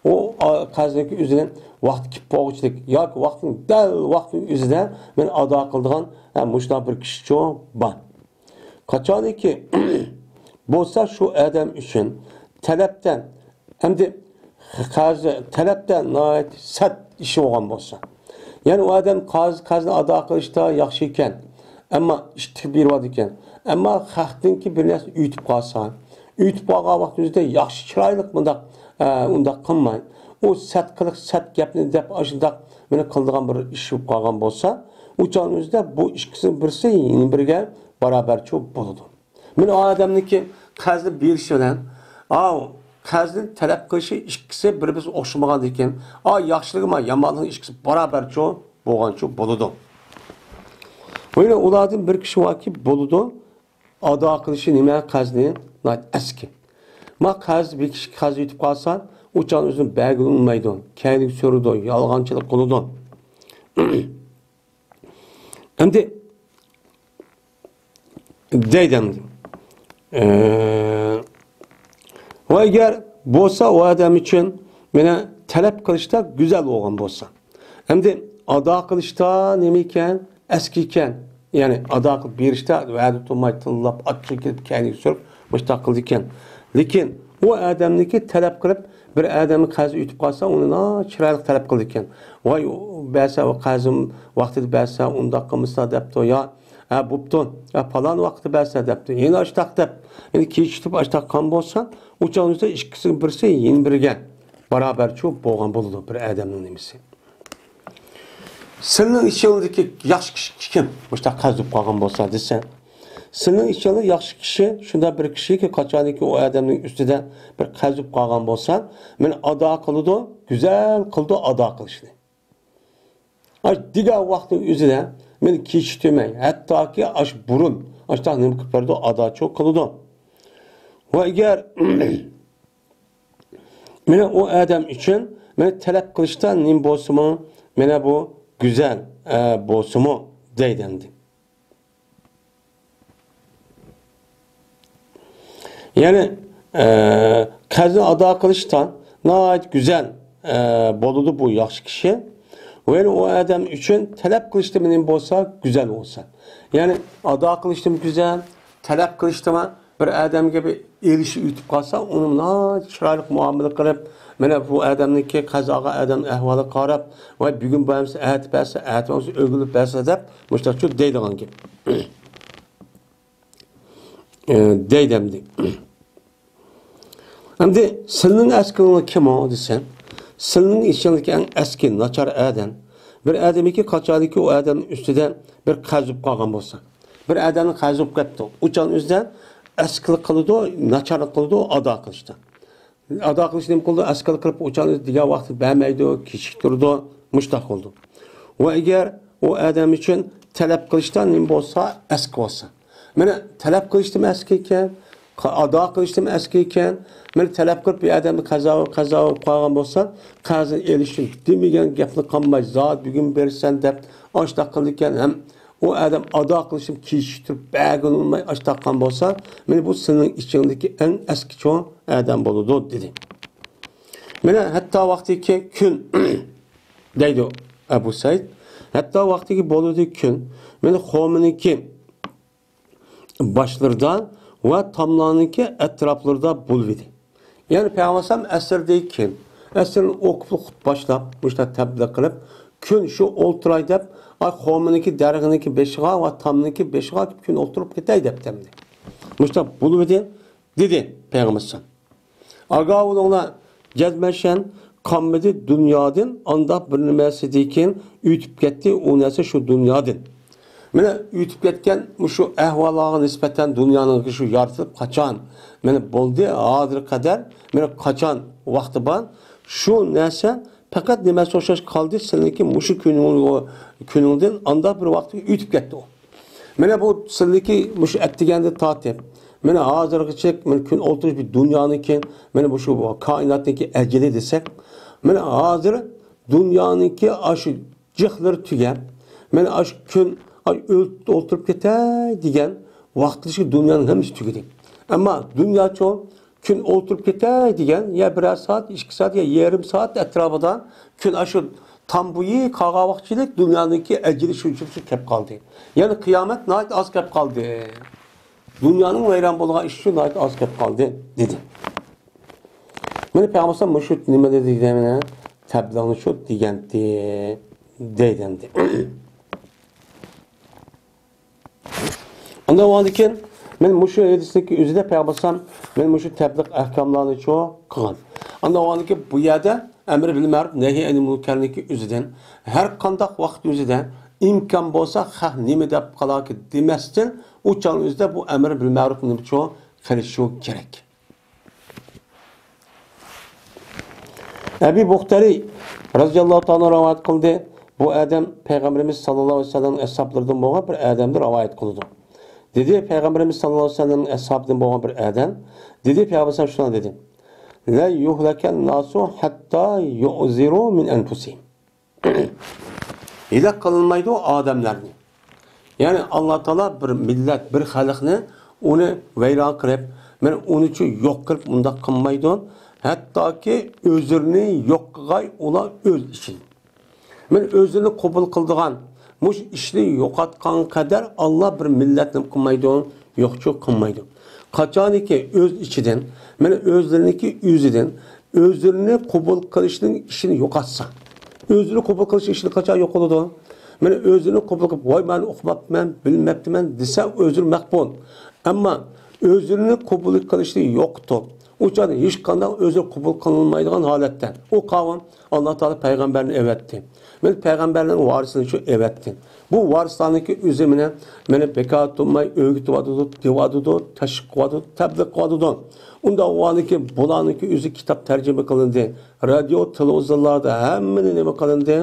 ئۇ، ئا، قەرزنىڭكى ئۆزىنى ۋاقتى كېلىپ بولغۇچىلىك ياكى ۋاقتىنىڭ دەل ۋاقتىنىڭ ئۆزىدە مەن ئادا قىلىدىغان، ھە، مۇشۇنداق بىر كىشىچۇ بار. قاچانكى بولسا شۇ ئادەم ئۈچۈن تەلەپتە، ئەمدى قەرز تەلەپتە ناھايىتى سەت ئىشى بولغان بولسا، يەنى ئۇ ئادەم قەرز، قەرزنى ئادا قىلىشتا ياخشى ئىكەن، ئەمما ئىتتىك بېرىۋاتىدىكەن، ئەمما خەقنىڭكى بىر نەرسە ئۆتۈپ قالسا، ئۆتۈپ قالغان ۋاقتىمىزدا ياخشى چىرايلىق مۇنداق، ئە، ئۇنداق قىلماي، ئۇ سەت قىلىق سەت گەپنى دەپ ئاشۇنداق مېنى قىلىدىغان بىر ئىش بولۇپ قالغان بولسا، ئۇ چاغنىڭ ئۆزىدە بۇ ئىككىسىنىڭ بىرسى يەنە بىرگە باراۋەرچۇ بولىدۇ. مانا ئۇ ئادەمنىڭكى قەرزنى بېرىشى بىلەن، ئاۋۇ قەرزنى تەلەپ قىلىشى ئىككىسى بىر-بىرىگە ئوخشىمىغاندىكىن، ئا ياخشىلىقى ما يامانلىقى ئىككىسى باراۋەرچۇ بولغانچۇ بولىدۇ. ۋە يەنە ئۇلاردىن بىر كىشى باركى بولىدۇ، ئادا قىلىشى نېمە قەرزنى ناھايىتى ئەسكى. ما قەرز بىر كىشى قەرز يېتىپ قالسا، ئۇ چاغ ئۆزىنى بەرگىلى ئۇنىمايدۇ، كەينىگە سۈرىدۇ، يالغانچىلىق قىلىدۇ. ئەمدى دەيدۇ ئەمدى. ئە، ۋە ئەگەر بولسا ئۇ ئادەم ئۈچۈن مانا تەلەپ قىلىشتا گۈزەل بولغان بولسا. ئەمدى ئادا قىلىشتا نېمە ئىكەن؟ ئەسكى ئىكەن. يەنى ئادا قىلىپ بېرىشتا ۋەدە تۇرماي تىللاپ، ئاچچىقى كېلىپ كەينىگە سۈرۈپ مۇشۇنداق قىلىدىكەن. لېكىن ئۇ ئادەمنىڭكى تەلەپ قىلىپ بىر ئادەمنىڭ قەرزى ئۆتۈپ قالسا، ئۇنى ناھايىتى چىرايلىق تەلەپ قىلىدىكەن. ۋاي، ئۇ بەرسە، ئۇ قەرزىم ۋاقتىدا بەرسە، ئۇنداق قىلمىسا دەپتۇ، يا، ھە، بوپتۇ، يا، پالان ۋاقىتتا بەرسە دەپتۇ. يەنە ئاشتاق دەپ، يەنە كېچىكتۈرۈپ ئاشتاق قىلغان بولسا، ئۇ چاغدا ئىككىسىنىڭ بىرسى يەنە بىرگە باراۋەرچۇ بولغان بولىدۇ بىر ئادەمنىڭ نېمىسى. سىلىنىڭ ئىچىڭلىكى ياخشى كىشى كىم؟ مۇشۇنداق قەرز بولۇپ قالغان بولسا دېسە، سىلىنىڭ ئىچىڭلىك ياخشى كىشى شۇنداق بىر كىشىكى، قاچانكى ئۇ ئادەمنىڭ ئۈستىدە بىر قەرز بولۇپ قالغان بولسا، مانا ئادا قىلىدۇ، گۈزەل قىلىدۇ ئادا قىلىشنى. ئاش دېگەن ۋاقىتنىڭ ئۆزىدە مانا كېچىكتۈرمەي، ھەتتاكى ئاش بۇرۇن ئاشتاق نېمە قىلىپ بېرىدۇ، ئاداچۇ قىلىدۇ. ۋە ئەگەر مانا ئۇ ئادەم ئۈچۈن مانا تەلەپ قىلىشتا نېمە بولسىمۇ، مانا بۇ گۈزەل، ئە، بولسىمۇ دەيدۇ ئەمدى. يەنى، ئە، قەرزنى ئادا قىلىشتا ناھايىتى گۈزەل، ئە، بولىدۇ بۇ ياخشى كىشى. ۋە يەنى ئۇ ئادەم ئۈچۈن تەلەپ قىلىشتا نېمە بولسا، گۈزەل بولسا. يەنى ئادا قىلىشتىمۇ گۈزەل، تەلەپ قىلىشتىمۇ بىر ئادەمگە بىر ئېلىشى ئۆتۈپ قالسا، ئۇنى ناھايىتى چىرايلىق مۇئامىلە قىلىپ، مانا بۇ ئادەمنىڭكى قەزاغا ئادەم ئەھۋالىغا قاراپ، ۋاي بۈگۈن بەرمىسە ئەتە بەرسە، ئەتە بەرمىسە ئۆگۈنۈپ بەرسە دەپ، مۇشۇنداق شۇ دەيدىغان گەپ. ئە، دەيدۇ ئەمدى. ئەمدى سىلىنىڭ ئەسكىڭلار كىم ئۇ دېسە، سىلىنىڭ ئىچىڭدىكى ئەڭ ئەسكى ناچار ئادەم. بىر ئادەمكى قاچانكى ئۇ ئادەمنىڭ ئۈستىدە بىر قەرز بولۇپ قالغان بولسا، بىر ئادەمنىڭ قەرزى بولۇپ كەپتۇ. ئۇ چاغنىڭ ئۆزىدە ئەسكىلىك قىلىدۇ، ناچارلىق قىلىدۇ ئادا قىلىشتا. ئادا قىلىش نېمە قىلىدۇ؟ ئەسكىلىك قىلىپ، ئۇ چاغنى دېگەن ۋاقتىدا بەرمەيدۇ، كېچىكتۈرىدۇ، مۇشۇنداق قىلىدۇ. ۋە ئەگەر ئۇ ئادەم ئۈچۈن تەلەپ قىلىشتا نېمە بولسا، ئەسكى بولسا. مانا تەلەپ قىلىشتىمۇ ئەسكى ئىكەن، ئادا قىلىشتىمۇ ئەسكى ئىكەن. مانا تەلەپ قىلىپ بىر ئادەمنى قەزا، قەزا بولۇپ قالغان بولسا، قەرزنى ئېلىشتىن دېمىگەن گەپنى قىلماي، زادى بۈگۈن بېرىسەن دەپ ئاشتاق قىلىدىكەن. ھەم ئۇ ئادەم ئادا قىلىشتىن كېچىكتۈرۈپ بەرگىلى ئۇنىماي ئاشتاق قىلغان بولسا، مانا بۇ سىلىنىڭ ئىچىڭدىكى ئەڭ ئەسكىچۇ ئادەم بولىدۇ، دېدى. مانا ھەتتا ۋاقتىكى كۈن، دەيدۇ ئەبۇ سەئىد، ھەتتا ۋاقتىكى بولىدۇ كۈن، مانا قومىنىڭكى باشلىرىدا ۋە تاملارنىڭكى ئەتراپلىرىدا بولۇۋىدى. يەنى پەيغەمبەر ئەسىردىن كېيىن، ئەسىرنى ئوقۇپ باشلاپ، مۇشۇنداق تەبلىغ قىلىپ، كۈن شۇ ئولتۇراي دەپ، ئاي قومىنىڭكى دەرىخىنىڭكى بېشىغا ۋە تامنىڭكى بېشىغا كۈن ئولتۇرۇپ كېتەي دەپتىمدى. مۇشۇنداق بولۇۋىدى، دېدى پەيغەمبەر. ئاگاھ بولۇڭلار، جەزمەشەن قالمىدى دۇنيادىن، ئانداق بىر نېمە سىزدىن كېيىن ئۆتۈپ كەتتى، ئۇ نەرسە شۇ دۇنيادىن. مانا ئۆتۈپ كەتكەن مۇشۇ ئەھۋاللارغا نىسبەتەن دۇنيانىڭكى شۇ يارىتىلىپ قاچان، مانا بولدى، ھازىرغا قەدەر، مانا قاچان ۋاقتى بار، شۇ نەرسە پەقەت نېمە ئوخشاش قالدى، سېنىڭكى مۇشۇ كۈنۈڭ-، كۈنۈڭدىن ئانداق بىر ۋاقىت ئۆتۈپ كەتتى ئۇ. مانا بۇ سېنىڭكى مۇشۇ ئەتىگەندىن تارتىپ، مانا ھازىرغىچە، مانا كۈن ئولتۇرۇش بىر دۇنيانىڭكى، مانا مۇشۇ كائىناتنىڭكى ئەجىلى دېسەك، مانا ھازىر دۇنيانىڭكى ئاشۇ جىقلىرى تۈگەپ، مانا ئاشۇ كۈن، ئاي، ئۆل-، ئولتۇرۇپ كېتەي دېگەن ۋاقىتلىشىپ دۇنيانىڭ ھەممىسى تۈگىدى. ئەمما دۇنياچۇ كۈن ئولتۇرۇپ كېتەي دېگەن، يا بىرەر سائەت، ئىككى سائەت، يا يېرىم سائەت ئەتراپىدا كۈن ئاشۇ تام بويى قالغان ۋاقىتچىلىك دۇنيانىڭكى ئەجىلى شۇنچىلىك كەپ قالدى. يەنى قىيامەت ناھايىتى ئاز كەپ قالدى. دۇنيانىڭ ۋەيران بولغان ئىشى شۇ ناھايىتى ئاز كەپ قالدى، دېدى. مانا پەيغەمبەر مۇشۇ نېمە دېدى دېگەن، تەبلىغنى شۇ دېگەنتى، دەيدەمدى. ئاندىن ئۇنىڭدىن كېيىن مەن مۇشۇ ھەدىستىكى ئۆزىدە پەيغەمبەر ئەلەيھىسسالام مەن مۇشۇ تەبلىغ ئەھكاملارنى شۇ قىلغان. ئاندىن ئۇنىڭدىن كېيىن بۇ يەردە ئەمر بىل مەرۇپ، نەھى ئەنىل مۇنكەرنىكى ئۆزىدىن ھەر قانداق ۋاقىت ئۆزىدە ئىمكان بولسا خەق نېمە دەپ قالاركى دېمەستىن ئۇ چاغ ئۆزىدە بۇ ئەمر بىل مەرۇپنى شۇ قىلىشى كېرەك. ئەبى بۇختەرى رەزىياللاھۇ تائالا رىۋايەت قىلدى. بۇ ئادەم پەيغەمبىرىمىز ساللاللاھۇ ئەلەيھى ۋەسەللەمنىڭ ئەسھابلىرىدىن بولغان بىر ئادەمدىن رىۋايەت قىلىدۇ. دېدى، پەيغەمبىرىمىز ساللاللاھۇ ئەلەيھى ۋەسەللەمنىڭ ئەسھابىدىن بولغان بىر ئادەم. دېدى، پەيغەمبەر شۇنداق دېدى. لەن يۇھلەكەن ناسۇ ھەتتا يۇزىرۇ مىن ئەنفۇسىھىم. ھىلاك قىلمايدۇ ئادەملەرنى. يەنى ئاللا تائالا بىر مىللەت، بىر خەلقنى ئۇنى ۋەيران قىلىپ، مەن ئۇنىچۇ يوق قىلىپ مۇنداق قىلمايدۇ. ھەتتاكى ئۆزلىرىنى يوق قىلغاي ئۇلار ئۆز ئىچىدە. مەن ئۆزلىرىنى قوبۇل قىلىدىغان مۇشۇ ئىشنى يوقاتقان قەدەر ئاللا بىر مىللەتنى قىلمايدۇ، يوقچۇ قىلمايدۇ. قاچانكى ئۆز ئىچىدىن، مەن ئۆزلىرىنىڭكى ئۆزىدىن، ئۆزلىرىنى قوبۇل قىلىشنىڭ ئىشىنى يوقاتسا، ئۆزلىرىنى قوبۇل قىلىش ئىشىنى قاچان يوقىتىدۇ؟ مەن ئۆزلىرىنى قوبۇل قىلىپ، ۋاي، مەن ئۇقماپتىمەن، بىلمەپتىمەن دېسە، ئۆزلىرى مەقبۇل. ئەمما ئۆزلىرىنى قوبۇل قىلىشنى يوقىتىپ، ئۇ چاغدا ھېچقانداق ئۆزى قوبۇل قىلىنمايدىغان ھالەتتە ئۇ قاۋم ئاللا تائالا پەيغەمبەرنى ئەۋەتتى. مەن پەيغەمبەرنىڭ ۋارىسىنى شۇ ئەۋەتتى. بۇ ۋارىسلارنىڭكى ئۆزى مېنى، مېنى بىكار تۇرماي ئۆگىتىۋاتىدۇ، دېۋاتىدۇ، تەشۋىق قىلىۋاتىدۇ، تەبلىغ قىلىۋاتىدۇ. ئۇنداق بولغاندىكىن بۇلارنىڭكى ئۆزى كىتاب تەرجىمە قىلىندى. رادىيو، تېلېۋىزورلاردا ھەممىنى نېمە قىلىندى؟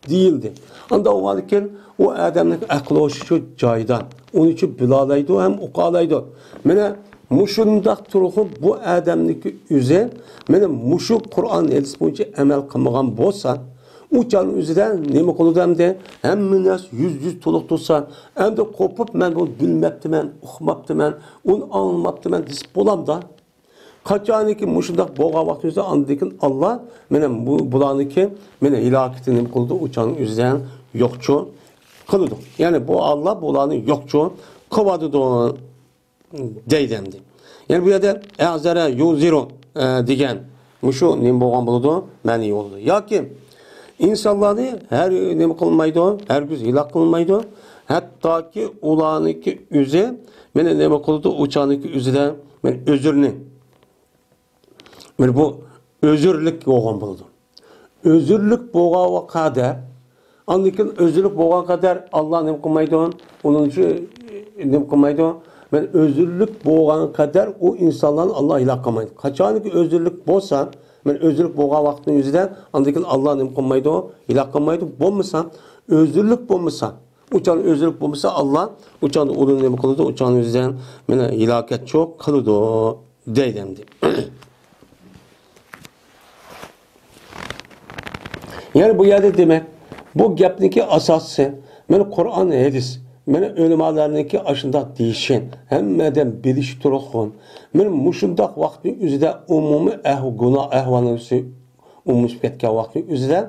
دېيىلدى. ئانداق بولغاندىكىن ئۇ ئادەمنىڭ ئەقلى ھوشى شۇ جايىدا. ئۇنى شۇ بىلالايدۇ ھەم ئۇقالايدۇ. مانا مۇشۇنداق تۇرغۇ بۇ ئادەمنىڭكى ئۆزى، مانا مۇشۇ قۇرئان ھەدىس بويىچە ئەمەل قىلمىغان بولسا، ئۇ چاغنىڭ ئۆزىدە نېمە قىلىدۇ ئەمدى؟ ھەممە نەرسە يۈز يۈز تولۇق تۇرسا، ئەمدى قوپۇپ، مەن بۇنى بىلمەپتىمەن، ئۇقماپتىمەن، ئۇنى ئاڭلىماپتىمەن دېسە بولامدا؟ قاچانكى مۇشۇنداق بولغان ۋاقتىمىزدا ئاندىن كېيىن ئاللا مانا بۇ، بۇلارنىڭكى مانا ھالاكىتىنى نېمە قىلىدۇ؟ ئۇ چاغنىڭ ئۆزىدە يوقچۇ قىلىدۇ. يەنى بۇ ئاللا بۇلارنى يوقچۇ قىلىۋاتىدۇ دەيدۇ ئەمدى. يەنى بۇ يەردە ئەزەرە يۇزىرۇ، ئە، دېگەن مۇشۇ نېمە بولغان بولىدۇ؟ مەنئى بولىدۇ. ياكى ئىنسانلارنى ھەر نېمە قىلمايدۇ، ھەرگىز ھالاك قىلمايدۇ. ھەتتاكى ئۇلارنىڭكى ئۆزى مانا نېمە قىلىدۇ؟ ئۇ چاغنىڭكى ئۆزىدە مانا ئۆزرىنى، مانا بۇ ئۆزرىلىك بولغان بولىدۇ. ئۆزرىلىك بولغان قەدەر، ئاندىن كېيىن ئۆزرىلىك بولغان قەدەر ئاللا نېمە قىلمايدۇ؟ ئۇنىڭ ئۈچۈن نېمە قىلمايدۇ؟ مانا ئۆزرىلىك بولغان قەدەر ئۇ ئىنسانلارنى ئاللا ھالاك قىلمايدۇ. قاچانكى ئۆزرىلىك بولسا، مانا ئۆزرىلىك بولغان ۋاقىتنىڭ ئۆزىدە ئاندىن كېيىن ئاللا نېمە قىلمايدۇ؟ ھالاك قىلمايدۇ. بولمىسا، ئۆزرىلىك بولمىسا، ئۇ چاغ ئۆزرىلىك بولمىسا، ئاللا ئۇ چاغدا ئۇنى نېمە قىلىدۇ؟ ئۇ چاغنىڭ ئۆزىدە مانا ھالاكەتچۇ قىلىدۇ دەيدۇ ئەمدى. يەنى بۇ يەردە دېمەك، بۇ گەپنىڭكى ئاساسى، مانا قۇرئان، ھەدىس، مانا ئۆلىمالارنىڭكى ئاشۇنداق دېيىشى، ھەممە ئادەم بىلىشى تۇرغۇن. مانا مۇشۇنداق ۋاقىتنىڭ ئۆزىدە ئومۇمىي ئەھۋ-، گۇناھ ئەھۋالنىڭ ئۆزى ئومۇملىشىپ كەتكەن ۋاقىتنىڭ ئۆزىدە،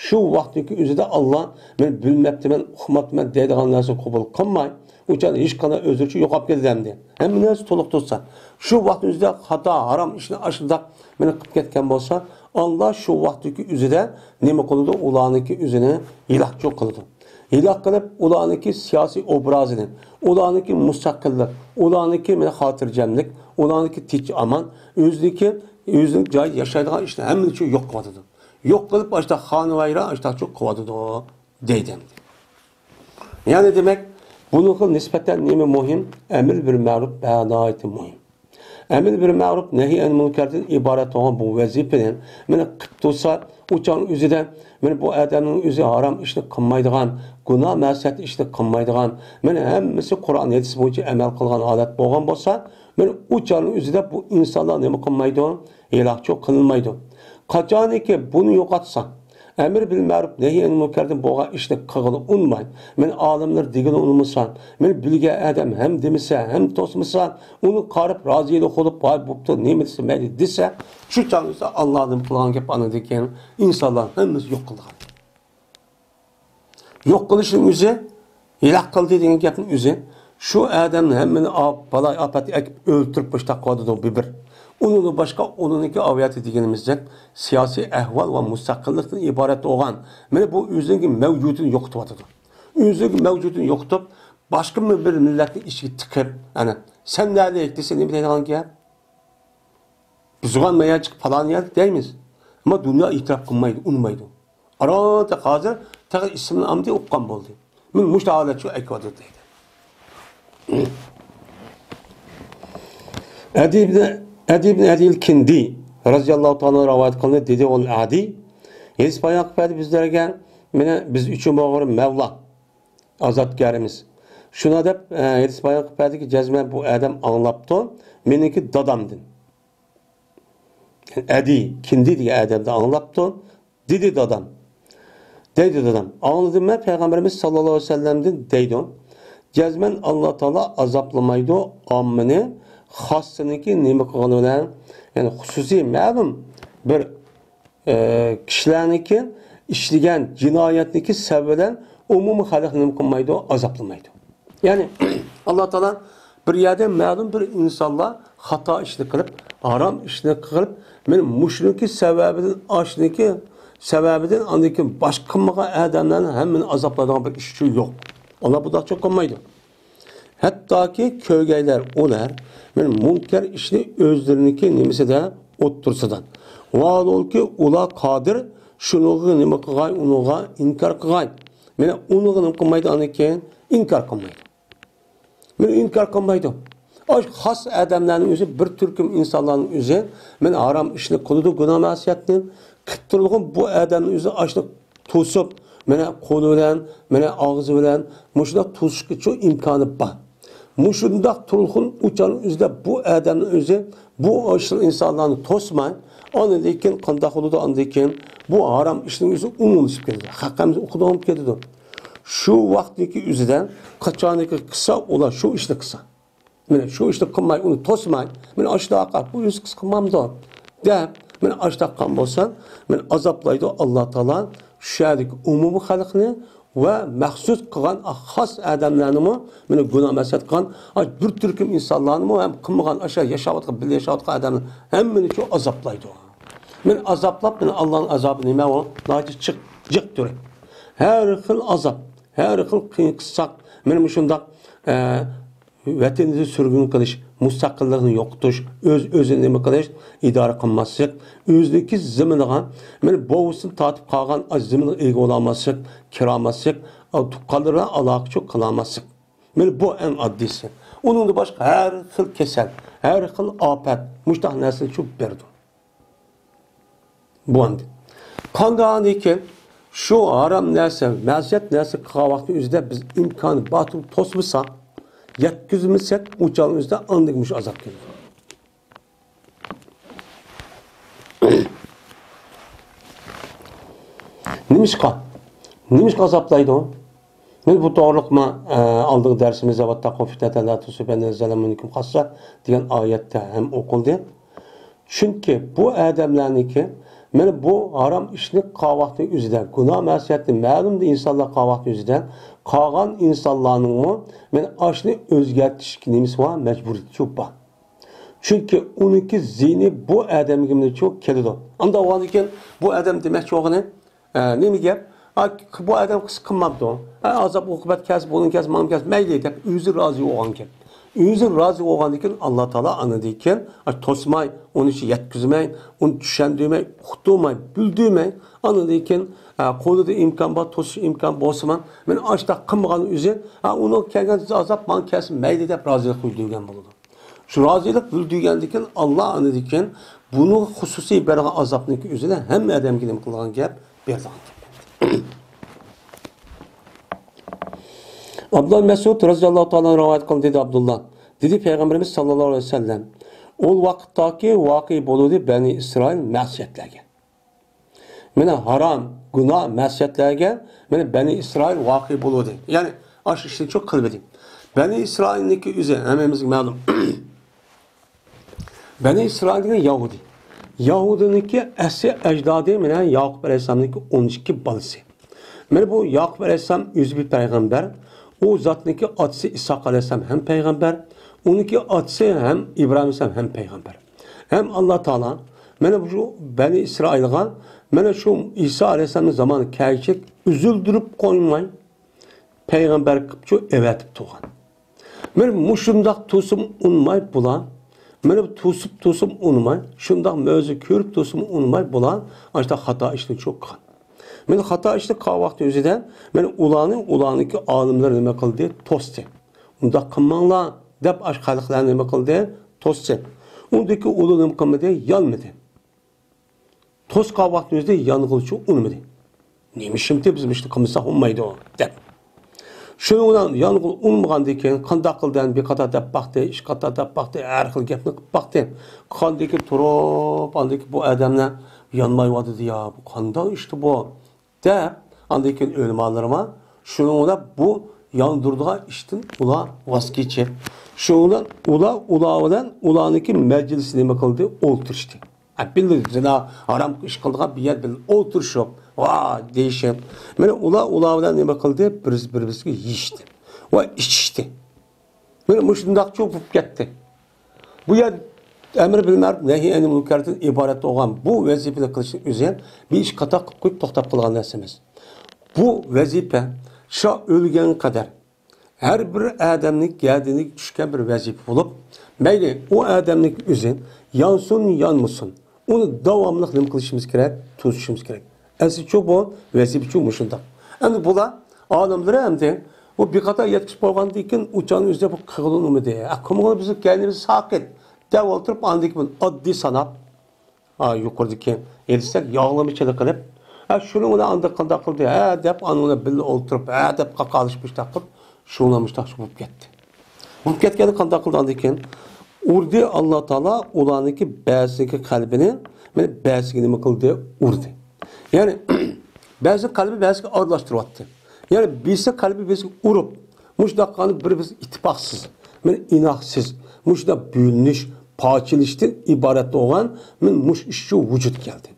شۇ ۋاقىتنىڭكى ئۆزىدە ئاللا، مەن بىلمەپتىمەن، ئۇقماپتىمەن دەيدىغان نەرسىنى قوبۇل قىلماي، ئۇ چاغدا ھېچقانداق ئۆزرىچە يوقاپ كېتىدۇ ئەمدى. ھەممە نەرسە تولۇق تۇرسا، شۇ ۋاقىت ئۆزىدە خاتا، ھارام ئىشنى ئاشۇنداق مېنى قىلىپ كەتكەن بولسا، ئاللا شۇ ۋاقىتتىكى ئۆزىدە نېمە قىلىدۇ؟ ئۇلارنىڭكى ئۆزىنى ھالاكچۇ قىلىدۇ. ھالاك قىلىپ، ئۇلارنىڭكى سىياسىي ئوبرازىنى، ئۇلارنىڭكى مۇستەقىللىق، ئۇلارنىڭكى مانا خاتىرجەملىك، ئۇلارنىڭكى تىنچ ئامان، ئۆزىنىڭكى، ئۆزىنىڭ جايىدا ياشايدىغان ئىشنى ھەممىنى شۇ يوق قىلىۋاتىدۇ. يوق قىلىپ، ئاشۇنداق خانىۋايران، ئاشۇنداقچۇ قىلىۋاتىدۇ. دەيدۇ ئەمدى. يەنى دېمەك، بۇنىڭغا نىسبەتەن نېمە مۇھىم؟ ئەمر بىل مەرۇپ ناھايىتى مۇھىم. ئەمر بىل مەرۇپ، نەھي ئەنىل مۇنكەردىن ئىبارەت بولغان بۇ ۋەزىپىنى مانا قىلىپ تۇرسا، ئۇ چاغنىڭ ئۆزىدە مانا بۇ ئادەمنىڭ ئۆزى ھارام ئىشنى قىلمايدىغان، گۇناھ مەسىيەت ئىشنى قىلمايدىغان، مانا ھەممىسى قۇرئان ھەدىس بويىچە ئەمەل قىلغان ھالەت بولغان بولسا، مانا ئۇ چاغنىڭ ئۆزىدە بۇ ئىنسانلار نېمە قىلمايدۇ؟ ھېلاكچۇ قىلىنمايدۇ. قاچانكى بۇنى يوقاتسا، ئەمر بىل مەرۇپ، نەھي ئەنىل مۇنكەردىن بولغان ئىشنى قىلغىلى ئۇنىماي، مانا ئالىملار دېگىلى ئۇنىمىسا، مانا بىلگەن ئادەم ھەم دېمىسە، ھەم توسمىسا، ئۇنى قاراپ رازىلىق بولۇپ، ۋاي بوپتۇ، نېمە دېسە مەيلى دېسە، شۇ چاغدا ئاللا نېمە قىلغان گەپ ئاندىن كېيىن ئىنسانلار ھەممىسى يوق قىلغان. يوق قىلىشنىڭ ئۆزى، ھېلاك قىلدى دېگەن گەپنىڭ ئۆزى، شۇ ئادەمنى ھەممىنى ئاپ، بالاي ئاپەتكە ئەكىپ ئۆلتۈرۈپ مۇشتاق قىلىۋاتىدۇ، بۇ بىر. ئۇنىڭدىن باشقا ئۇنىڭكى ئاۋىياتى دېگىنىمىزدەك سىياسىي ئەھۋال ۋە مۇستەقىللىقتىن ئىبارەت بولغان، مانا بۇ ئۆزىنىڭكى مەۋجۇدىتىنى يوقىتىۋاتىدۇ. ئۆزىنىڭكى مەۋجۇدىتىنى يوقىتىپ، باشقا بىر مىللەتنى ئىچىگە تىقىپ، ئەنە، سەن نەلىك دېسە نېمە دەيدىغان گەپ؟ بۇزغان مايانچىق پالان يەر دەيمىز. ئەمما دۇنيا ئېتىراپ قىلمايدۇ، ئۇنىمايدۇ. ئارانتە ھازىر تېخى ئىسمىنى ئامدى ئۇققان بولدى. مەن مۇشۇ ھالەت شۇ ئەكۋادۇر دەيدۇ. ئەدى ئىبن، ئەدى ئىبن ئەدىل كىندى رەزىياللاھۇ تائالا رىۋايەت قىلىندى، دېدى ئۇ ئەدى، ھېدىس بايان قىلىپ بەردى بىزلەرگە، مانا بىز ئۈچۈن بولغان مەۋلا، ئازادكارىمىز. شۇنا دەپ، ئە، ھېدىس بايان قىلىپ بەردىكى، جەزمەن بۇ ئادەم ئاڭلاپتۇ، مېنىڭكى دادامدىن. ئەدى، كىندى دېگەن ئادەمدىن ئاڭلاپتۇ، دېدى دادام. دەيدۇ دادام. ئاڭلىدىم مەن پەيغەمبىرىمىز ساللاللاھۇ ئەلەيھى ۋەسەللەمدىن دەيدۇ. جەزمەن ئاللا تائالا ئازابلىمايدۇ ئاممىنى، خاسسىنىڭكى نېمە قىلغىنى بىلەن، يەنى خۇسۇسىي مەلۇم بىر ئە، كىشىلەرنىڭكى ئىشلىگەن جىنايەتنىڭكى سەۋەبى بىلەن ئومۇمىي خەلقنى نېمە قىلمايدۇ؟ ئازابلىمايدۇ. يەنى، ئاللا تائالا بىر يەردە مەلۇم بىر ئىنسانلار خاتا ئىشنى قىلىپ، ھارام ئىشنى قىلىپ، مانا مۇشۇنىڭكى سەۋەبىدىن، ئاشنىڭكى سەۋەبىدىن، ئاندىن كېيىن باشقا قىلمىغان ئادەملەرنى ھەممىنى ئازابلايدىغان بىر ئىش ئۈچۈن يوق. ئاللا بۇنداقچە قىلمايدۇ. ھەتتاكى كۆرگەيلەر ئۇلار، مانا مۇنكەر ئىشنى ئۆزلىرىنىڭكى نېمىسىدە، ئوتتۇرىسىدا. ۋاھالۇكى ئۇلار قادىر شۇنىڭغا نېمە قىلغاي، ئۇنىڭغا ئىنكار قىلغاي. مانا ئۇنىڭغا نېمە قىلمايدۇ، ئاندىن كېيىن ئىنكار قىلمايدۇ. مانا ئىنكار قىلمايدۇ. ئاش خاس ئادەملەرنىڭ ئۆزى، بىر تۈركۈم ئىنسانلارنىڭ ئۆزى، مانا ھارام ئىشنى قىلىدۇ، گۇناھ مەسىيەتنى قىلىپ تۇرىدىغان بۇ ئادەمنىڭ ئۆزى ئاشنى توسۇپ، مانا قولى بىلەن، مانا ئاغزى بىلەن مۇشۇنداق توسۇشقىچۇ ئىمكانى بار. مۇشۇنداق تۇرغۇن ئۇچارنىڭ ئۆزىدە بۇ ئادەمنىڭ ئۆزى بۇ ئاشۇ ئىنسانلارنى توسماي، ئاندىن كېيىن قانداق بولىدۇ؟ ئاندىن كېيىن بۇ ھارام ئىشنىڭ ئۆزى ئومۇملىشىپ كېتىدۇ. خەق ھەممىسى ئۇقىدىغان بولۇپ كېتىدۇ. شۇ ۋاقىتتىكى ئۆزىدە قاچانكى قىلسا، ئۇلار شۇ ئىشنى قىلسا. مانا شۇ ئىشنى قىلماي، ئۇنى توسماي، مانا ئاشۇنداق بۇ ئۆزى قىلسا قىلمامدۇ دەپ، مانا ئاشۇنداق قىلغان بولسا، مانا ئازابلايدۇ ئاللا تائالا شۇ يەردىكى ئومۇمىي خەلقنى ۋە مەخسۇس قىلغان خاس ئادەملەرنىمۇ، مانا گۇناھ مەسىيەت قىلغان بىر تۈركۈم ئىنسانلارنىمۇ ھەم قىلمىغان ئاشۇ ياشاۋاتقان، بىللە ياشاۋاتقان ئادەملەر ھەممىنى شۇ ئازابلايدۇ. مانا ئازابلاپ، مانا ئاللانىڭ ئازابى نېمە ئۇ؟ ناھايىتى جىق، جىق تۈرى. ھەر خىل ئازاب، ھەر خىل قىيىن قىسساق، مانا مۇشۇنداق، ئە، ۋەتىنىدىن سۈرگۈن قىلىش، مۇستەقىللىقنى يوقىتىش، ئۆز-ئۆزىنى نېمە قىلىش، ئىدارە قىلماسلىق، ئۆزىنىڭكى زېمىنىغا، مانا بوۋىسىدىن تارتىپ قالغان ئاشۇ زېمىنغا ئىگە بولالماسلىق، كىرالماسلىق، تۇغقانلىرى بىلەن ئالاقە چوق قىلالماسلىق. مانا بۇ ئەڭ ئاددىيسى. ئۇنىڭدىن باشقا ھەر خىل كېسەل، ھەر خىل ئاپەت، مۇشۇنداق نەرسىنى چوق بېرىدۇ. بولدى. قانداقتىن كېيىن شۇ ھارام نەرسە، مەسىيەت نەرسە قىلغان ۋاقتى ئۆزىدە بىز ئىمكانى بار تۇرۇپ توسمىساق، يەتكۈزمىسەك، ئۇ چاغنىڭ ئۆزىدە ئاندىن مۇشۇ ئازاب كېلىدۇ. نېمىشقا؟ نېمىشقا ئازابلايدۇ؟ مانا بۇ توغرىلىق ما، ئە، ئالدىنقى دەرسىمىزدە «ۋەتتەقۇ فىتنەتەن لا تۇسىبەننەللەزىنە زەلەمۇ مىنكۇم خاسسا» دېگەن ئايەتتە ھەم ئوقۇلدى. چۈنكى بۇ ئادەملەرنىڭكى، مانا بۇ ھارام ئىشنى قىلغان ۋاقتى ئۆزىدە، گۇناھ مەسىيەتنى مەلۇم ئىنسانلار قىلغان ۋاقتى ئۆزىدە، قالغان ئىنسانلارنىڭمۇ مانا ئاشۇنى ئۆزگەرتىش نېمىسى بار، مەجبۇرىيىتى بار. چۈنكى ئۇنىڭكى زىيىنى بۇ ئادەمگە مانا شۇ كېلىدۇ. ئانداق بولغاندىن كېيىن بۇ ئادەم دېمەكچى بولغىنى، ئە، نېمە گەپ؟ ئا، بۇ ئادەم قىلسا قىلمامدۇ؟ ئە، ئازاب ئوقۇبەت كەلسە، بۇنىڭ كەلسە، ماڭا كەلسە، مەيلى دەپ ئۆزى رازى بولغان گەپ. ئۆزى رازى بولغاندىن كېيىن، ئاللا تائالا ئاندىن كېيىن، ئا، توسماي، ئۇنى يەتكۈزمەي، ئۇنى چۈشەندۈرمەي، ئۇقتۇرماي، بىلدۈرمەي، ئاندىن كېيىن، ئا، قولىدا ئىمكان بار، توسۇش ئىمكان بولسىمۇ، مەن ئاشۇنداق قىلمىغان ئۆزى، ئا، ئۇنىڭ كەلگەن ئازاب ماڭا كەلسۇن مەيلى دەپ رازىلىق بىلدۈرگەن بولىدۇ. شۇ رازىلىق بىلدۈرگەندىن كېيىن، ئاللا ئاندىن كېيىن بۇنىڭغا خۇسۇسىي بەرگەن ئازابنىڭكى ئۆزىنى ھەممە ئادەمگە نېمە قىلغان گەپ؟ بېرىدىغان گەپ. ئابدۇللا مەسئۇد رەزىياللاھۇ تائالا رىۋايەت قىلدى، دېدى ئابدۇللا. دېدى پەيغەمبىرىمىز ساللاللاھۇ ئەلەيھى ۋەسەللەم، ئۇ ۋاقىتتاكى ۋاقىئە بولدى بەنى ئىسرائىل مەسىيەتلەرگە. مانا ھارام، گۇناھ، مەسىيەتلەرگە، مانا بەنى ئىسرائىل ۋاقىئە بولدى. يەنى ئاشۇ ئىشنى چوق قىلىۋىدى. بەنى ئىسرائىلنىڭكى ئۆزى ھەممىمىزگە مەلۇم. بەنى ئىسرائىل دېگەن يەھۇدىي. يەھۇدىينىڭكى ئەسلى ئەجدادى مانا ياقۇپ ئەلەيھىسسالامنىڭكى ئون ئىككى بالىسى. مانا بۇ ياقۇپ ئەلەيھىسسالام ئۆزى بىر پەيغەمبەر. ئۇ زاتنىڭكى ئاتىسى ئىسھاق ئەلەيھىسسالام ھەم پەيغەمبەر. ئۇنىڭكى ئاتىسى ھەم ئىبراھىم ئەلەيھىسسالام ھەم پەيغەمبەر. ھەم ئاللا تائالا مانا شۇ بەنى ئىسرائىلغا مانا شۇ ئىسا ئەلەيھىسسالامنىڭ زامانى كەلگۈچىلىك ئۈزۈلدۈرۈپ قويماي، پەيغەمبەر قىلىپ شۇ ئەۋەتىپ تۇرغان. مانا مۇشۇنداق تۇرسىمۇ ئۇنىماي بۇلار. مانا بۇ تۇرسۇپ تۇرسىمۇ ئۇنىماي، شۇنداق مۆجىزە كۆرۈپ تۇرسىمۇ ئۇنىماي بۇلار ئاشۇنداق خاتا ئىشنى چوق قىلغان. مانا خاتا ئىشنى قىلغان ۋاقتى ئۆزىدە مانا ئۇلارنى، ئۇلارنىڭكى ئالىملىرى نېمە قىلدى؟ توستى. ئۇنداق قىلماڭلار دەپ ئاشۇ خەلقلەرنى نېمە قىلدى؟ توستى. ئۇندىكى ئۇلار نېمە قىلمىدى؟ يانمىدى. توسقان ۋاقتىمىزدا يانغىلى چوغ ئۇنىمىدى. نېمە ئىشىمتى بىز مۇشۇنى قىلمىساق بولمايدۇ دەپ. شۇنىڭ بىلەن يانغىلى ئۇنمىغاندىن كېيىن قانداق قىلدى؟ بىر قاتار دەپ باقتى، ئىككى قاتار دەپ باقتى، ھەر خىل گەپنى قىلىپ باقتى. ئاندىن كېيىن تۇرۇپ، ئاندىن كېيىن بۇ ئادەملەر يانمايۋاتىدۇ يا، بۇ قانداق ئىشتى بۇ؟ دەپ، ئاندىن كېيىن ئۆلىمالىرىما شۇنىڭ بىلەن بۇ ياندۇرىدىغان ئىشتىن ئۇلار ۋاز كېچىپ، شۇنىڭ بىلەن ئۇلار، ئۇلار بىلەن ئۇلارنىڭكى مەجلىسى نېمە قىلدى؟ ئولتۇرۇشتى. ئە، بىللە زىنا، ھارام ئىش قىلىدىغان بىر يەر بىللە ئولتۇرۇشۇپ، ۋا دېيىشىپ. مانا ئۇلار، ئۇلار بىلەن نېمە قىلدى؟ بىر، بىر-بىرسىگە يېيىشتى ۋە ئىچىشتى. مانا مۇشۇنداقچۇ بولۇپ كەتتى. بۇ يەر ئەمر بىل مەرۇپ، نەھي ئەنىل مۇنكەردىن ئىبارەت بولغان بۇ ۋەزىپىنى قىلىشنىڭ ئۆزى ھەم بىر ئىش قاتار قىلىپ قويۇپ توختاپ قالغان نەرسە ئەمەس. بۇ ۋەزىپە شۇ ئۆلگەن قەدەر ھەر بىر ئادەمنىڭ گەدىنىگە چۈشكەن بىر ۋەزىپە بولۇپ، مەيلى ئۇ ئادەمنىڭ ئۆزى يانسۇن، يانمىسۇن، ئۇنى داۋاملىق نېمە قىلىشىمىز كېرەك؟ تۇتۇشىمىز كېرەك. ئەسلىچۇ بۇ ۋەزىپىچۇ مۇشۇنداق. ئەمدى بۇلار ئالىملىرى ئەمدى بۇ بىر قاتار يەتكۈزۈپ بولغاندىن كېيىن ئۇچاننىڭ ئۆزىدە بۇ قىلغىلى ئۇنىمىدى. ئە، قىلمىغىلى بىز كەينىمىز ساقىت دەپ ئولتۇرۇپ، ئاندىن كېيىن ئاددىي ساناپ، ئا، يۇقىرىدىكى ھەدىستەك ياغلىمىچىلىق قىلىپ، ئە، شۇنىڭ بىلەن ئانداق قانداق قىلدى، ھە، دەپ ئانىڭ بىلەن بىللە ئولتۇرۇپ، ھە، دەپ قاقالىشىپ مۇشتاق قىلىپ، شۇنىڭ بىلەن مۇشتاق بولۇپ كەتتى. بولۇپ كەتكەندە قانداق قىلدى ئاندىن كېيىن؟ ئۇردى ئاللا تائالا ئۇلارنىڭكى بەزىنىڭكى قەلبىنى، مانا بەزىگە نېمە قىلدى؟ ئۇردى. يەنى بەزى قەلبى بەزىگە ئارىلاشتۇرۇۋاتتى. يەنى بىرسى قەلبى بىرسىگە ئۇرۇپ، مۇشۇنداق قىلغاندا بىر-بىرسى ئىتتىپاقسىز، مانا ئىناقسىز، مۇشۇنداق بۆلۈنۈش، پارچىلىشىشتىن ئىبارەت بولغان مانا مۇشۇ ئىشچۇ ۋۇجۇدقا كەلدى.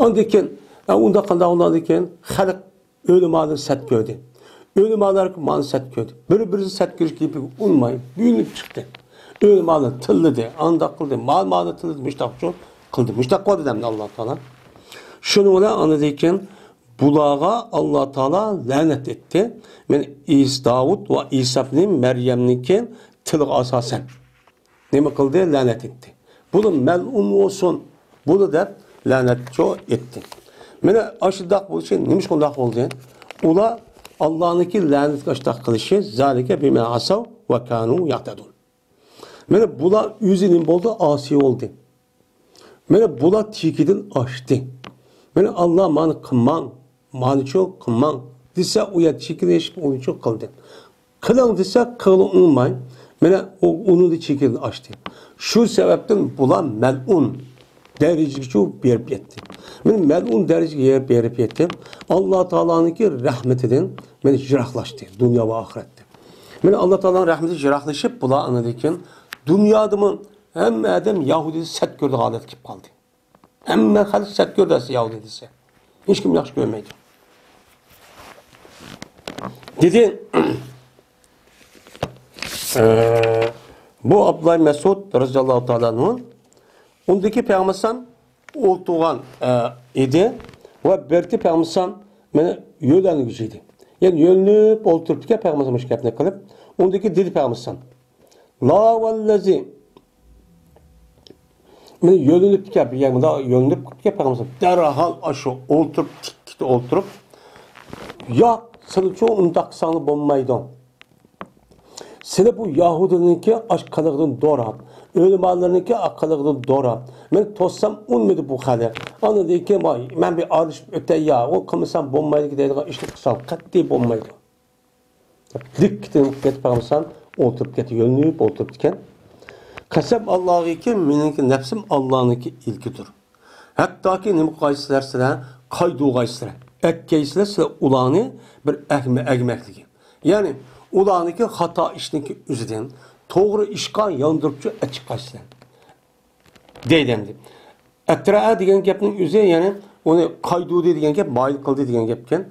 ئاندىن كېيىن، ئە، ئۇنداق قانداق بولغاندىن كېيىن خەلق ئۆلىمالىرى سەت كۆردى. ئۆلىمالار مانا سەت كۆردى. بىر-بىرسى سەت كۆرۈش گېپىگە ئۇنماي بۆلۈنۈپ چىقتى. ئۆلىمالار تىللىدى، ئانداق قىلدى، مال-مالنى تىللىدى، مۇشتاق ئۈچۈن قىلدى. مۇشتاق قىلدى ئەمدى ئاللا تائالا. شۇنىڭ بىلەن ئاندىن كېيىن بۇلارغا ئاللا تائالا لەنەت ئېيتتى. مانا ئىس-، داۋۇت ۋە ئىسا ئىبنى مەريەمنىڭكى تىلىغا ئاساسەن. نېمە قىلدى؟ لەنەت ئېيتتى. بۇلار مەلئۇن بولسۇن، بۇلار دەپ لەنەتچۇ ئېيتتى. مانا ئاشۇنداق بولۇشى نېمىشقا ئۇنداق بولدى؟ ئۇلار ئاللانىڭكى لەنەتكە ئاشۇنداق قىلىشى، زالىكە بىما ئاساۋ ۋە كانۇ يەئتەدۇن. مانا بۇلار ئۆزى نېمە بولدى؟ ئاسىي بولدى. مانا بۇلار چېكىدىن ئاشتى. مانا ئاللا مانا قىلماڭ، مانىچۇ قىلماڭ دېسە، ئۇ يەر چېكىدىن ئېشىپ ئۇنىچۇ قىلدى. قىلىڭ دېسە، قىلغىلى ئۇنىماي، مانا ئۇ ئۇنىڭدا چېكىدىن ئاشتى. شۇ سەۋەبتىن بۇلار مەلئۇن دەرىجىگىچۇ بېرىپ يەتتى. مانا مەلئۇن دەرىجىگە بېرىپ يەتتى. ئاللا تائالانىڭكى رەھمىتىدىن مانا يىراقلاشتى، دۇنيا ۋە ئاخىرەتتە. مانا ئاللا تائالانىڭ رەھمىتىدىن يىراقلىشىپ، بۇلار ئاندىن كېيىن دۇنيادىمۇ ھەممە ئادەم يەھۇدىينى سەت كۆرىدىغان ھالەتكە كېلىپ قالدى. ھەممە خەلق سەت كۆردى ئەسلى يەھۇدىي دېسە. ھېچكىم ياخشى كۆرمەيدۇ. دېدى، ئە، بۇ ئابدۇللا مەسئۇد رەزىياللاھۇ تائالا ئەنھۇ، ئۇندىكى پەيغەمبەر ئولتۇرغان، ئە، ئىدى ۋە بىرتى پەيغەمبەر مانا يۆلەنگۈچى ئىدى. يەنى يۆلىنىپ ئولتۇرۇپتىكەن، پەيغەمبەر مۇشۇ گەپنى قىلىپ، ئۇندىكى دېدى پەيغەمبەر ئەلەيھىسسالام، لا ۋەللەزى، مەن يۆلىنىپ كەپ، يەنى مۇنداق يۆلىنىپ كەپ پەيغەمبەر ئەلەيھىسسالام، دەرھال ئاشۇ ئولتۇرۇپ، تىككىتە ئولتۇرۇپ، ياق، سىلىچۇ ئۇنداق قىلساڭلار بولمايدۇ. سىلى بۇ يەھۇدىينىڭكى ئاش قىلىقىدىن دوراپ، ئۆلىمالىرىنىڭكى ئاش قىلىقىدىن دوراپ، مەن توسسام ئۇنمىدى بۇ خەلق. ئاندىن كېيىن، ۋاي، مەن بىر ئارىلىشىپ ئۆتەي يا، ئۇ قىلمىسام بولمايدۇ دەيدىغان ئىشنى قىلسام قەتئىي بولمايدۇ. دىققىتىنى كېتىپ قالمىسام، ئولتۇرۇپ كەت، يۆلىنىپ ئولتۇرۇپتىكەن. قەسەم ئاللاغىكى، مېنىڭكى نەپسىم ئاللانىڭكى ئىلكىدۇر. ھەتتاكى نېمە قىلغايسىلەر سىلەر، قايدۇغايسىلەر، ئەتكەيسىلەر سىلەر ئۇلارنى بىر ئەگمە-، ئەگمەكلىكى. يەنى ئۇلارنىڭكى خاتا ئىشنىڭكى ئۆزىدىن توغرا ئىشقا ياندۇرۇپچۇ ئەچىققايسىلەر. دەيدۇ ئەمدى. ئەترەئە دېگەن گەپنىڭ ئۆزى، يەنى ئۇنى قايدۇردى دېگەن گەپ، مايىل قىلدى دېگەن گەپكەن.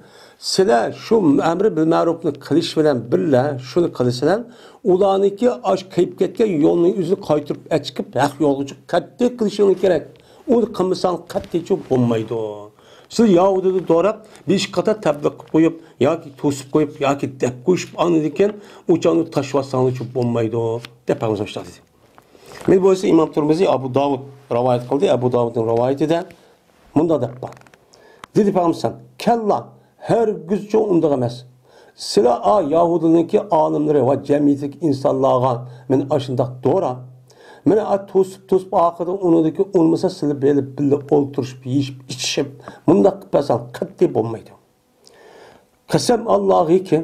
سىلەر شۇ ئەمرى بىل مەرۇپنى قىلىش بىلەن بىللە، شۇنى قىلىسىلەر، ئۇلارنىڭكى ئاش قىيىپ كەتكەن يولنىڭ ئۆزىنى قايتۇرۇپ ئەچىقىپ، ھەق يولغا چىقىپ قەتئىي قىلىشىڭلار كېرەك. ئۇنى قىلمىساڭ قەتئىيچۇ بولمايدۇ. سىلەر يەھۇدىينى دوراپ، بېشى قاتا تەبلىغ قىلىپ قويۇپ، ياكى توسۇپ قويۇپ، ياكى دەپ قويۇپ، ئاندىن كېيىن ئۇ چاغنى تاشلىۋاتساڭلارچۇ بولمايدۇ، دەپ پەيغەمبەر شۇنداق دېدى. مەن بولسا ئىمام تۇرمۇزى، ئەبۇ داۋۇد رىۋايەت قىلدى. ئەبۇ داۋۇدنىڭ رىۋايىتىدە مۇنداق دەپ بار. دېدى پەيغەمبەر، كەللا، ھەرگىزچۇ ئۇنداق ئەمەس. سىلەر ئا يەھۇدىينىڭكى ئالىملىرى ۋە جەمئىيىتىدىكى ئىنسانلارغا مېنى ئاشۇنداق دوراپ، مېنى ئا توسۇپ، توسۇپ، ئاخىرىدا ئۇنىڭدىكى ئۇنىمىسا سىلەر بىللە، بىللە ئولتۇرۇشۇپ، يېيىشىپ، ئىچىشىپ، مۇنداق قىلىپ بەرسەڭ قەتئىي بولمايدۇ. قەسەم ئاللاغىكى،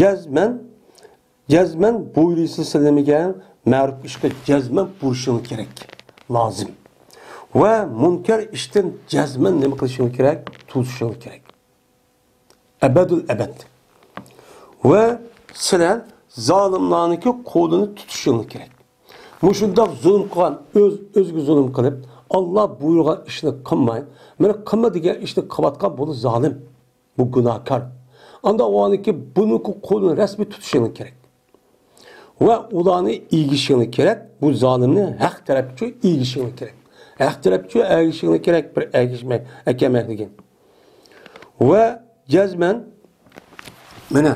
جەزمەن، جەزمەن بۇيرۇيسىز سىلىمىگە مەرۇپ ئىشقا جەزمەن بۇيرۇشۇڭ كېرەك، لازىم. ۋە مۇنكەر ئىشتىن جەزمەن نېمە قىلىشىڭ كېرەك؟ توسۇشۇڭ كېرەك. ئەبەدۇل ئەبەد. ۋە سىلەر زالىملارنىڭكى قولىنى تۇتۇشۇڭ كېرەك. مۇشۇنداق زۇلۇم قىلغان، ئۆز، ئۆزىگە زۇلۇم قىلىپ، ئاللا بۇيرۇغان ئىشنى قىلماي، مانا قىلما دېگەن ئىشنى قىلىۋاتقان بۇ زالىم. بۇ گۇناھكار. ئاندا ئۇنىڭكى بۇنىڭكى قولىنى رەسمىي تۇتۇشىڭ كېرەك. ۋە ئۇلارنى ئىگىشىڭ كېرەك. بۇ زالىمنى ھەق تەرەپكە ئىگىشىڭ كېرەك. ھەق تەرەپكە ئەگىشىڭ كېرەك، بىر ئەگىشمەك، ئەكەمەك دېگەن. ۋە جەزمەن، مانا،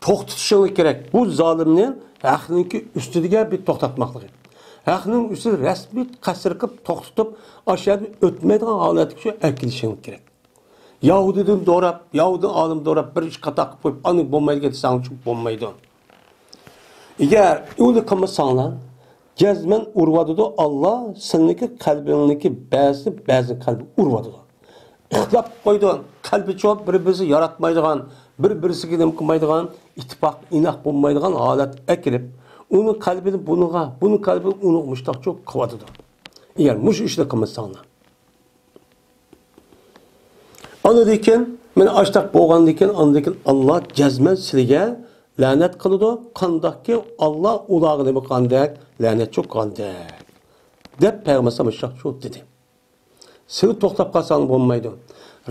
توختىتىشىڭ كېرەك. بۇ زالىمنى ھەقنىڭكى ئۈستىدىگە بىر توختاتماقلىقى. ھەقنىڭ ئۈستىدە رەسمىي قەسىر قىلىپ توختىتىپ، ئاشۇ يەردىن ئۆتمەيدىغان ھالەتكە ئەكېلىشىڭ كېرەك. يەھۇدىيدىن دوراپ، يەھۇدىي ئالىم دوراپ، بىر ئىش خاتا قىلىپ قويۇپ، ئاندىن بولمايدۇ دېسەڭچۇ بولمايدۇ. ئەگەر ئۇنى قىلمىساڭلار، جەزمەن ئۇرۇۋاتىدۇ، ئاللا سېنىڭكى قەلبىڭنىڭكى بەزىسىنى بەزى قەلبى ئۇرۇۋاتىدۇ. ئىختىلاپ قىلىپ قويىدۇ. قەلبى چوپ، بىر-بىرسى ياراتمايدىغان، بىر-بىرسىگە نېمە قىلمايدىغان، ئىتتىپاق، ئىناق بولمايدىغان ھالەت ئەكىرىپ، ئۇنىڭ قەلبىنى بۇنىڭغا، بۇنىڭ قەلبىنى ئۇنىڭغا مۇشتاقچۇ قىلىۋاتىدۇ. ئەگەر مۇشۇ ئىشنى قىلمىساڭلار. ئاندىن كېيىن، مانا ئاشتاق بولغاندىن كېيىن، ئاندىن كېيىن ئاللا جەزمەن سىلىگە لەنەت قىلىدۇ. قانداقكى ئاللا ئۇلارغا نېمە قىلغاندەك، لەنەتچۇ قىلغاندەك، دەپ پەيغەمبەر ئەلەيھىسسالام شۇ دېدى. سىلى توختاپ قالساڭ بولمايدۇ.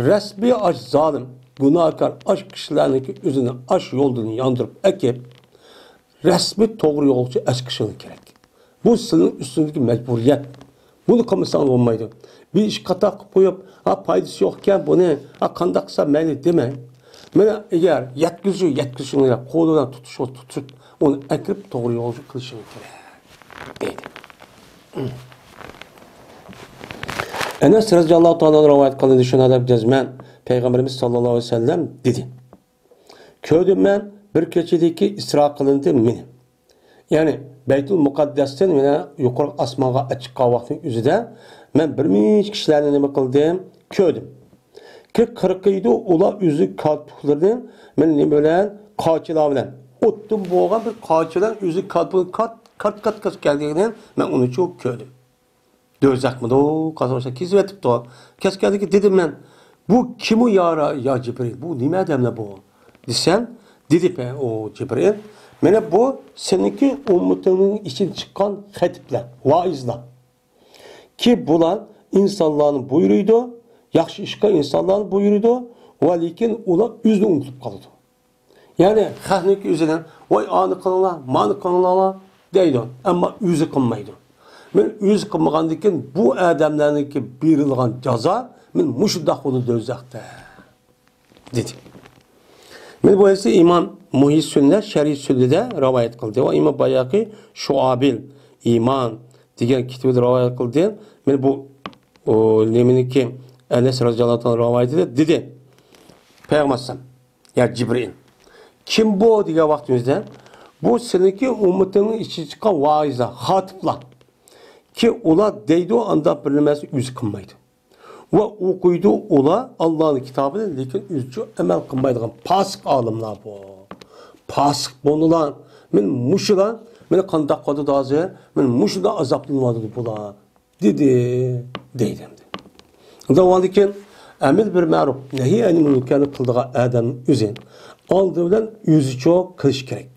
رەسمىي ئاش زالىم، گۇناھكار ئاش كىشىلەرنىڭكى ئۆزىنى ئاش يولدىن ياندۇرۇپ ئەكىپ، رەسمىي توغرا يولغا ئەسكىشىڭ كېرەك. بۇ سىلىنىڭ ئۈستىڭىزدىكى مەجبۇرىيەت. بۇنى قىلمىساڭ بولمايدۇ. بىر ئىش خاتا قىلىپ قويۇپ، ھا، پايدىسى يوق ئىكەن بۇنى، ھا، قانداق قىلسا مەيلى دېمەڭ. مانا ئەگەر يەتكۈزۈشى، يەتكۈزۈشۈڭ كېرەك، قولىدىن تۇتۇشۇڭ تۇتۇپ، ئۇنى ئەكىرىپ توغرا يولغا قىلىشىڭ كېرەك، دەيدۇ. ئەنەس رەزىياللاھۇ تائالا رىۋايەت قىلىندى، شۇنداق دەپ جەزمەن پەيغەمبىرىمىز ساللاللاھۇ ئەلەيھى ۋەسەللەم دېدى. كۆردۈم مەن بىر كېچىدىكى ئىسرا قىلىندى مېنى. يەنى بەيتۇل مۇقەددەستىن يەنە يۇقىرى ئاسمانغا چىققان ۋاقىتنىڭ ئۆزىدە مەن بىر نەچچە كىشىلەرنى نېمە قىلدىم؟ كۆردۈم. كى قىرقىيدۇ ئۇلار ئۆزى كالپۇكلىرىنى مەن نېمە بىلەن؟ قاچىلار بىلەن. ئوتتىن بولغان بىر قاچا بىلەن ئۆزى كالپۇكى كات، كات، كات، كات كەلگىنى مەن ئۇنى چوق كۆردۈم. دوزاخمىدۇ؟ قازانغۇچىلار كېزىۋېتىپتۇ. كەچكەندىكى دېدىم مەن، بۇ كىمۇ يا را-، يا جىبرىل؟ بۇ نېمە ئادەملەر بۇ؟ دېسەم، دېدى پە-، ئۇ جىبرىل، مانا بۇ سېنىڭكى ئۈممىتىڭنىڭ ئىچىدىن چىققان خەتىپلەر، ۋائىزلار. كى بۇلار ئىنسانلارنى بۇيرۇيدۇ، ياخشى ئىشقا ئىنسانلارنى بۇيرۇيدۇ، ۋە لېكىن ئۇلار ئۆزىنى ئۇنتۇپ قالىدۇ. يەنى خەقنىڭكى ئۆزىدىن، ۋاي، ئانى قىلىڭلار، مانى قىلىڭلار دەيدۇ، ئەمما ئۆزى قىلمايدۇ. مەن ئۆزى قىلمىغاندىن كېيىن بۇ ئادەملەرنىڭكى بېرىلغان جازا، مەن مۇشۇنداق بولدى دوزاختا، دېدى. مانا بۇ ھەدىسنى ئىمام مۇھيىسسۈننە شەرھى سۈننىدە رىۋايەت قىلدى ۋە ئىمام بايھەقى شۇئابىل ئىمان دېگەن كىتابىدا رىۋايەت قىلدى. مانا بۇ، ئۇ، نېمىنىڭكى، ئەنەس رازىياللاھۇ تائالا رىۋايىتىدە دېدى پەيغەمبەر ئەلەيھىسسالام، يا جىبرىئىل، كىم بۇ دېگەن ۋاقتىمىزدا، بۇ سېنىڭكى ئۈممىتىڭنىڭ ئىچىدىن چىققان ۋائىزلار، خاتىپلار. كى ئۇلار دەيدۇ، ئانداق بىر نەرسە ئۆزى قىلمايدۇ. ۋە ئوقۇيدۇ ئۇلار ئاللانىڭ كىتابىنى، لېكىن ئۆزىچە ئەمەل قىلمايدىغان پاسىق ئالىملار بۇ. پاسىق بولدىلار. مانا مۇشۇلار، مانا قانداق قىلدى ھازىر، مانا مۇشۇنداق ئازابلىنىۋاتىدۇ بۇلار، دېدى، دەيدۇ ئەمدى. ئۇنداق بولغاندىكىن، ئەمر بىر مەرۇپ، نەھى ئەنىل مۇنكەرنى قىلىدىغان ئادەم ئۆزى ئالدى بىلەن ئۆزىچە قىلىش كېرەك.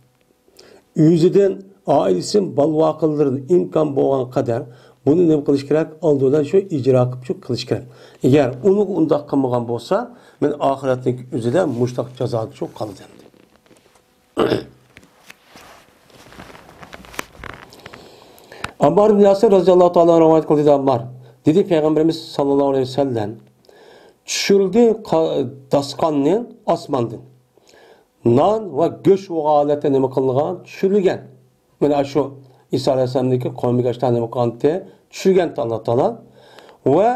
ئۆزىدىن، ئائىلىسىدىن، بالىۋاقىلىرىدىن ئىمكان بولغان قەدەر بۇنى نېمە قىلىش كېرەك؟ ئالدى بىلەن شۇ ئىجرا قىلىپ شۇ قىلىش كېرەك. ئەگەر ئۇنىڭغا ئۇنداق قىلمىغان بولسا، مانا ئاخىرەتنىڭ ئۆزىدە مۇشۇنداق جازاغا چۈشۈپ قالىدۇ ئەمدى. ئاممار ئىبن ياسىر رازىياللاھۇ تائالا رىۋايەت قىلدى، دېدى ئاممار، دېدى پەيغەمبىرىمىز ساللاللاھۇ ئەلەيھى ۋەسەللەم، چۈشۈردى قا-، داستىخاننى ئاسماندىن. نان ۋە گۆش بولغان ھالەتتە نېمە قىلىنغان؟ چۈشۈرۈلگەن. مانا شۇ ئىسا ئەلەيھىسسالامنىڭكى قومىغا ئاشتاق نېمە قىلغانتى؟ چۈشۈرگەنتى ئاللا تائالا. ۋە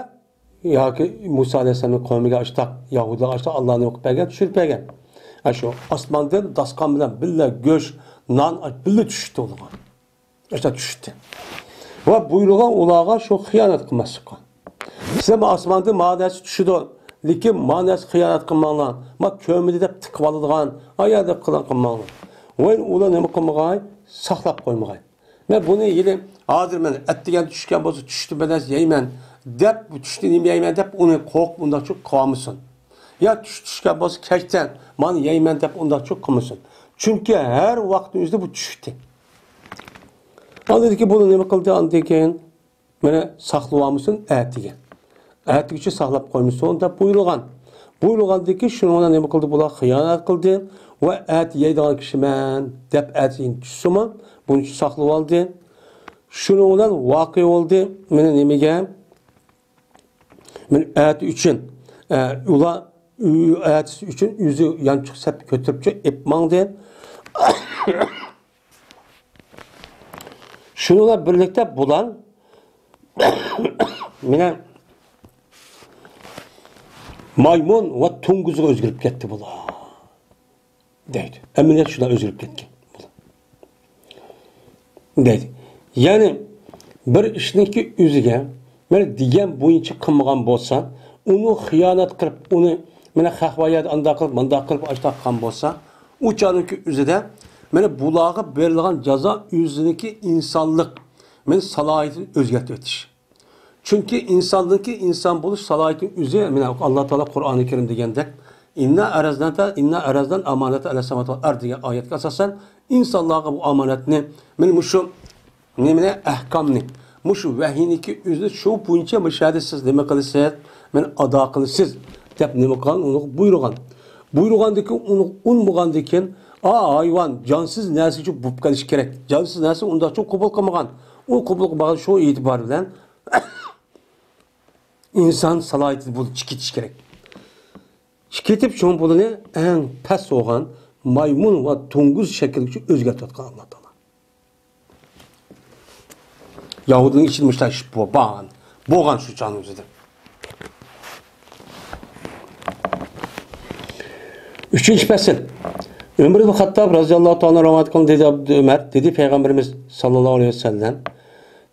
ياكى مۇسا ئەلەيھىسسالامنىڭ قومىغا ئاشتاق، يەھۇدىيلارغا ئاشتاق ئاللا نېمە قىلىپ بەرگەن؟ چۈشۈرۈپ بەرگەن. ئاشۇ ئاسماندىن داستىخان بىلەن بىللە گۆش، نان بىللە چۈشتى ئۇلارغا. ئاشۇنداق چۈشتى. ۋە بۇيرۇغان ئۇلارغا شۇ خىيانەت قىلماسلىققا. سىلەر ئاسماندىن مانا نەرسە چۈشىدۇ، لېكىن مانا نەرسە خىيانەت قىلماڭلار. ما كۆرمىدى دەپ تىقىۋالىدىغان، ئايا دەپ قىلغان قىلماڭلار. ۋە ئۇلار نېمە قىلمىغاي؟ ساقلاپ قويمىغاي. مەن بۇنى ھېلى ھازىر مەن ئەتىگەن چۈشكەن بولسا چۈشتە بىر نەرسە يەيمەن دەپ، بۇ چۈشتە نېمە يەيمەن دەپ ئۇنى قورقۇپ ئۇنداق چۈشۈپ قالمىسۇن. يا چۈش چۈشكەن بولسا كەچتە مانا يەيمەن دەپ ئۇنداق چۈشۈپ قالمىسۇن. چۈنكى ھەر ۋاقىتنىڭ ئۆزىدە بۇ چۈشتى. ئاندىن كېيىن بۇنى نېمە قىلدى؟ ئاندىن كېيىن مانا ساقلىۋالمىسۇن ئەتىگە. ئەتىگىچە ساقلاپ قويمىسۇن دەپ بۇيرۇلغان. بۇيرۇلغاندىن كېيىن شۇنىڭ بىلەن نېمە قىلدى؟ بۇلار خىيانەت قىلدى ۋە ئەتە يەيدىغان كىشىمەن دەپ ئەتىگە چۈشسىمۇ بۇنى ساقلىۋالدى. شۇنىڭ بىلەن ۋەقە بولدى. مانا نېمىگە؟ مانا ئەتە ئۈچۈن، ئە، ئۇلار ئەتىسى ئۈچۈن ئۆزى يانچۇق سەپ كۆتۈرۈپ ئېلىپ ماڭدى. شۇنىڭ بىلەن بىرلىكتە بۇلار مانا مايمۇن ۋە توڭگۇزغا ئۆزگىرىپ كەتتى بۇلار، دەيدۇ. ئەمەلىيەت شۇنداق ئۆزگىرىپ كەتكەن دەيدۇ. يەنى بىر ئىشنىڭكى ئۆزىگە مانا دېگەن بويىچە قىلمىغان بولسا، ئۇنى خىيانەت قىلىپ، ئۇنى مانا خەق ۋە يەردە ئانداق قىلىپ، مانداق قىلىپ، ئاشتاق قىلغان بولسا، ئۇ چاغنىڭكى ئۆزىدە مانا بۇلارغا بېرىلغان جازا ئۆزىنىڭكى ئىنسانلىق مانا سالاھىيىتىنى ئۆزگەرتىۋېتىش. چۈنكى ئىنساندىنكى ئىنسان بولۇش سالاھىيىتى ئۆزى، مانا ئاللا تائالا قۇرئانى كەرىم دېگەندەك، ئىننا ئەرەزنەتە، ئىننا ئەرەزنەل ئامانەتە ئەلە سەماۋاتى ۋەل ئەرد دېگەن ئايەتكە ئاساسەن، ئىنسانلارغا بۇ ئامانەتنى، مانا مۇشۇ نېمىنى، ئەھكامنى، مۇشۇ ۋەھىينىكى ئۆزىنى شۇ بويىچە مۇشۇ يەردە سىز نېمە قىلىسىز، مانا ئادا قىلىسىز دەپ نېمە قىلغان، ئۇنى بۇيرۇغان. بۇيرۇغاندىن كېيىن ئۇنى ئۇنمىغاندىن كېيىن، ئا، ھايۋان، جانسىز نەرسىچۇ بولۇپ قېلىشى كېرەك. جانسىز نەرسە ئۇنداقچۇ قوبۇل قىلمىغان. ئۇ قوبۇل قىلمىغان شۇ ئېتىبار بىلەن ئىنسان سالاھىيىتى بۇ چىقىپ كېتىش كېرەك. چىقىپ كېتىپ، شۇڭا بۇلارنى ئەڭ پەس بولغان مايمۇن ۋە توڭگۇز شەكلىگىچە ئۆزگەرتىۋاتقان ئاللا تائالا. يەھۇدىينىڭ ئىچىدە مۇشۇنداق ئىش بو-، بار. بولغان شۇ چاغنىڭ ئۆزىدە. ئۈچىنچى پەسىل. ئۆمەر ئىبن خەتتاب رازىياللاھۇ تائالا رىۋايەت قىلدى، دېدى ئۆمەر، دېدى پەيغەمبىرىمىز ساللاللاھۇ ئەلەيھى ۋەسەللەم،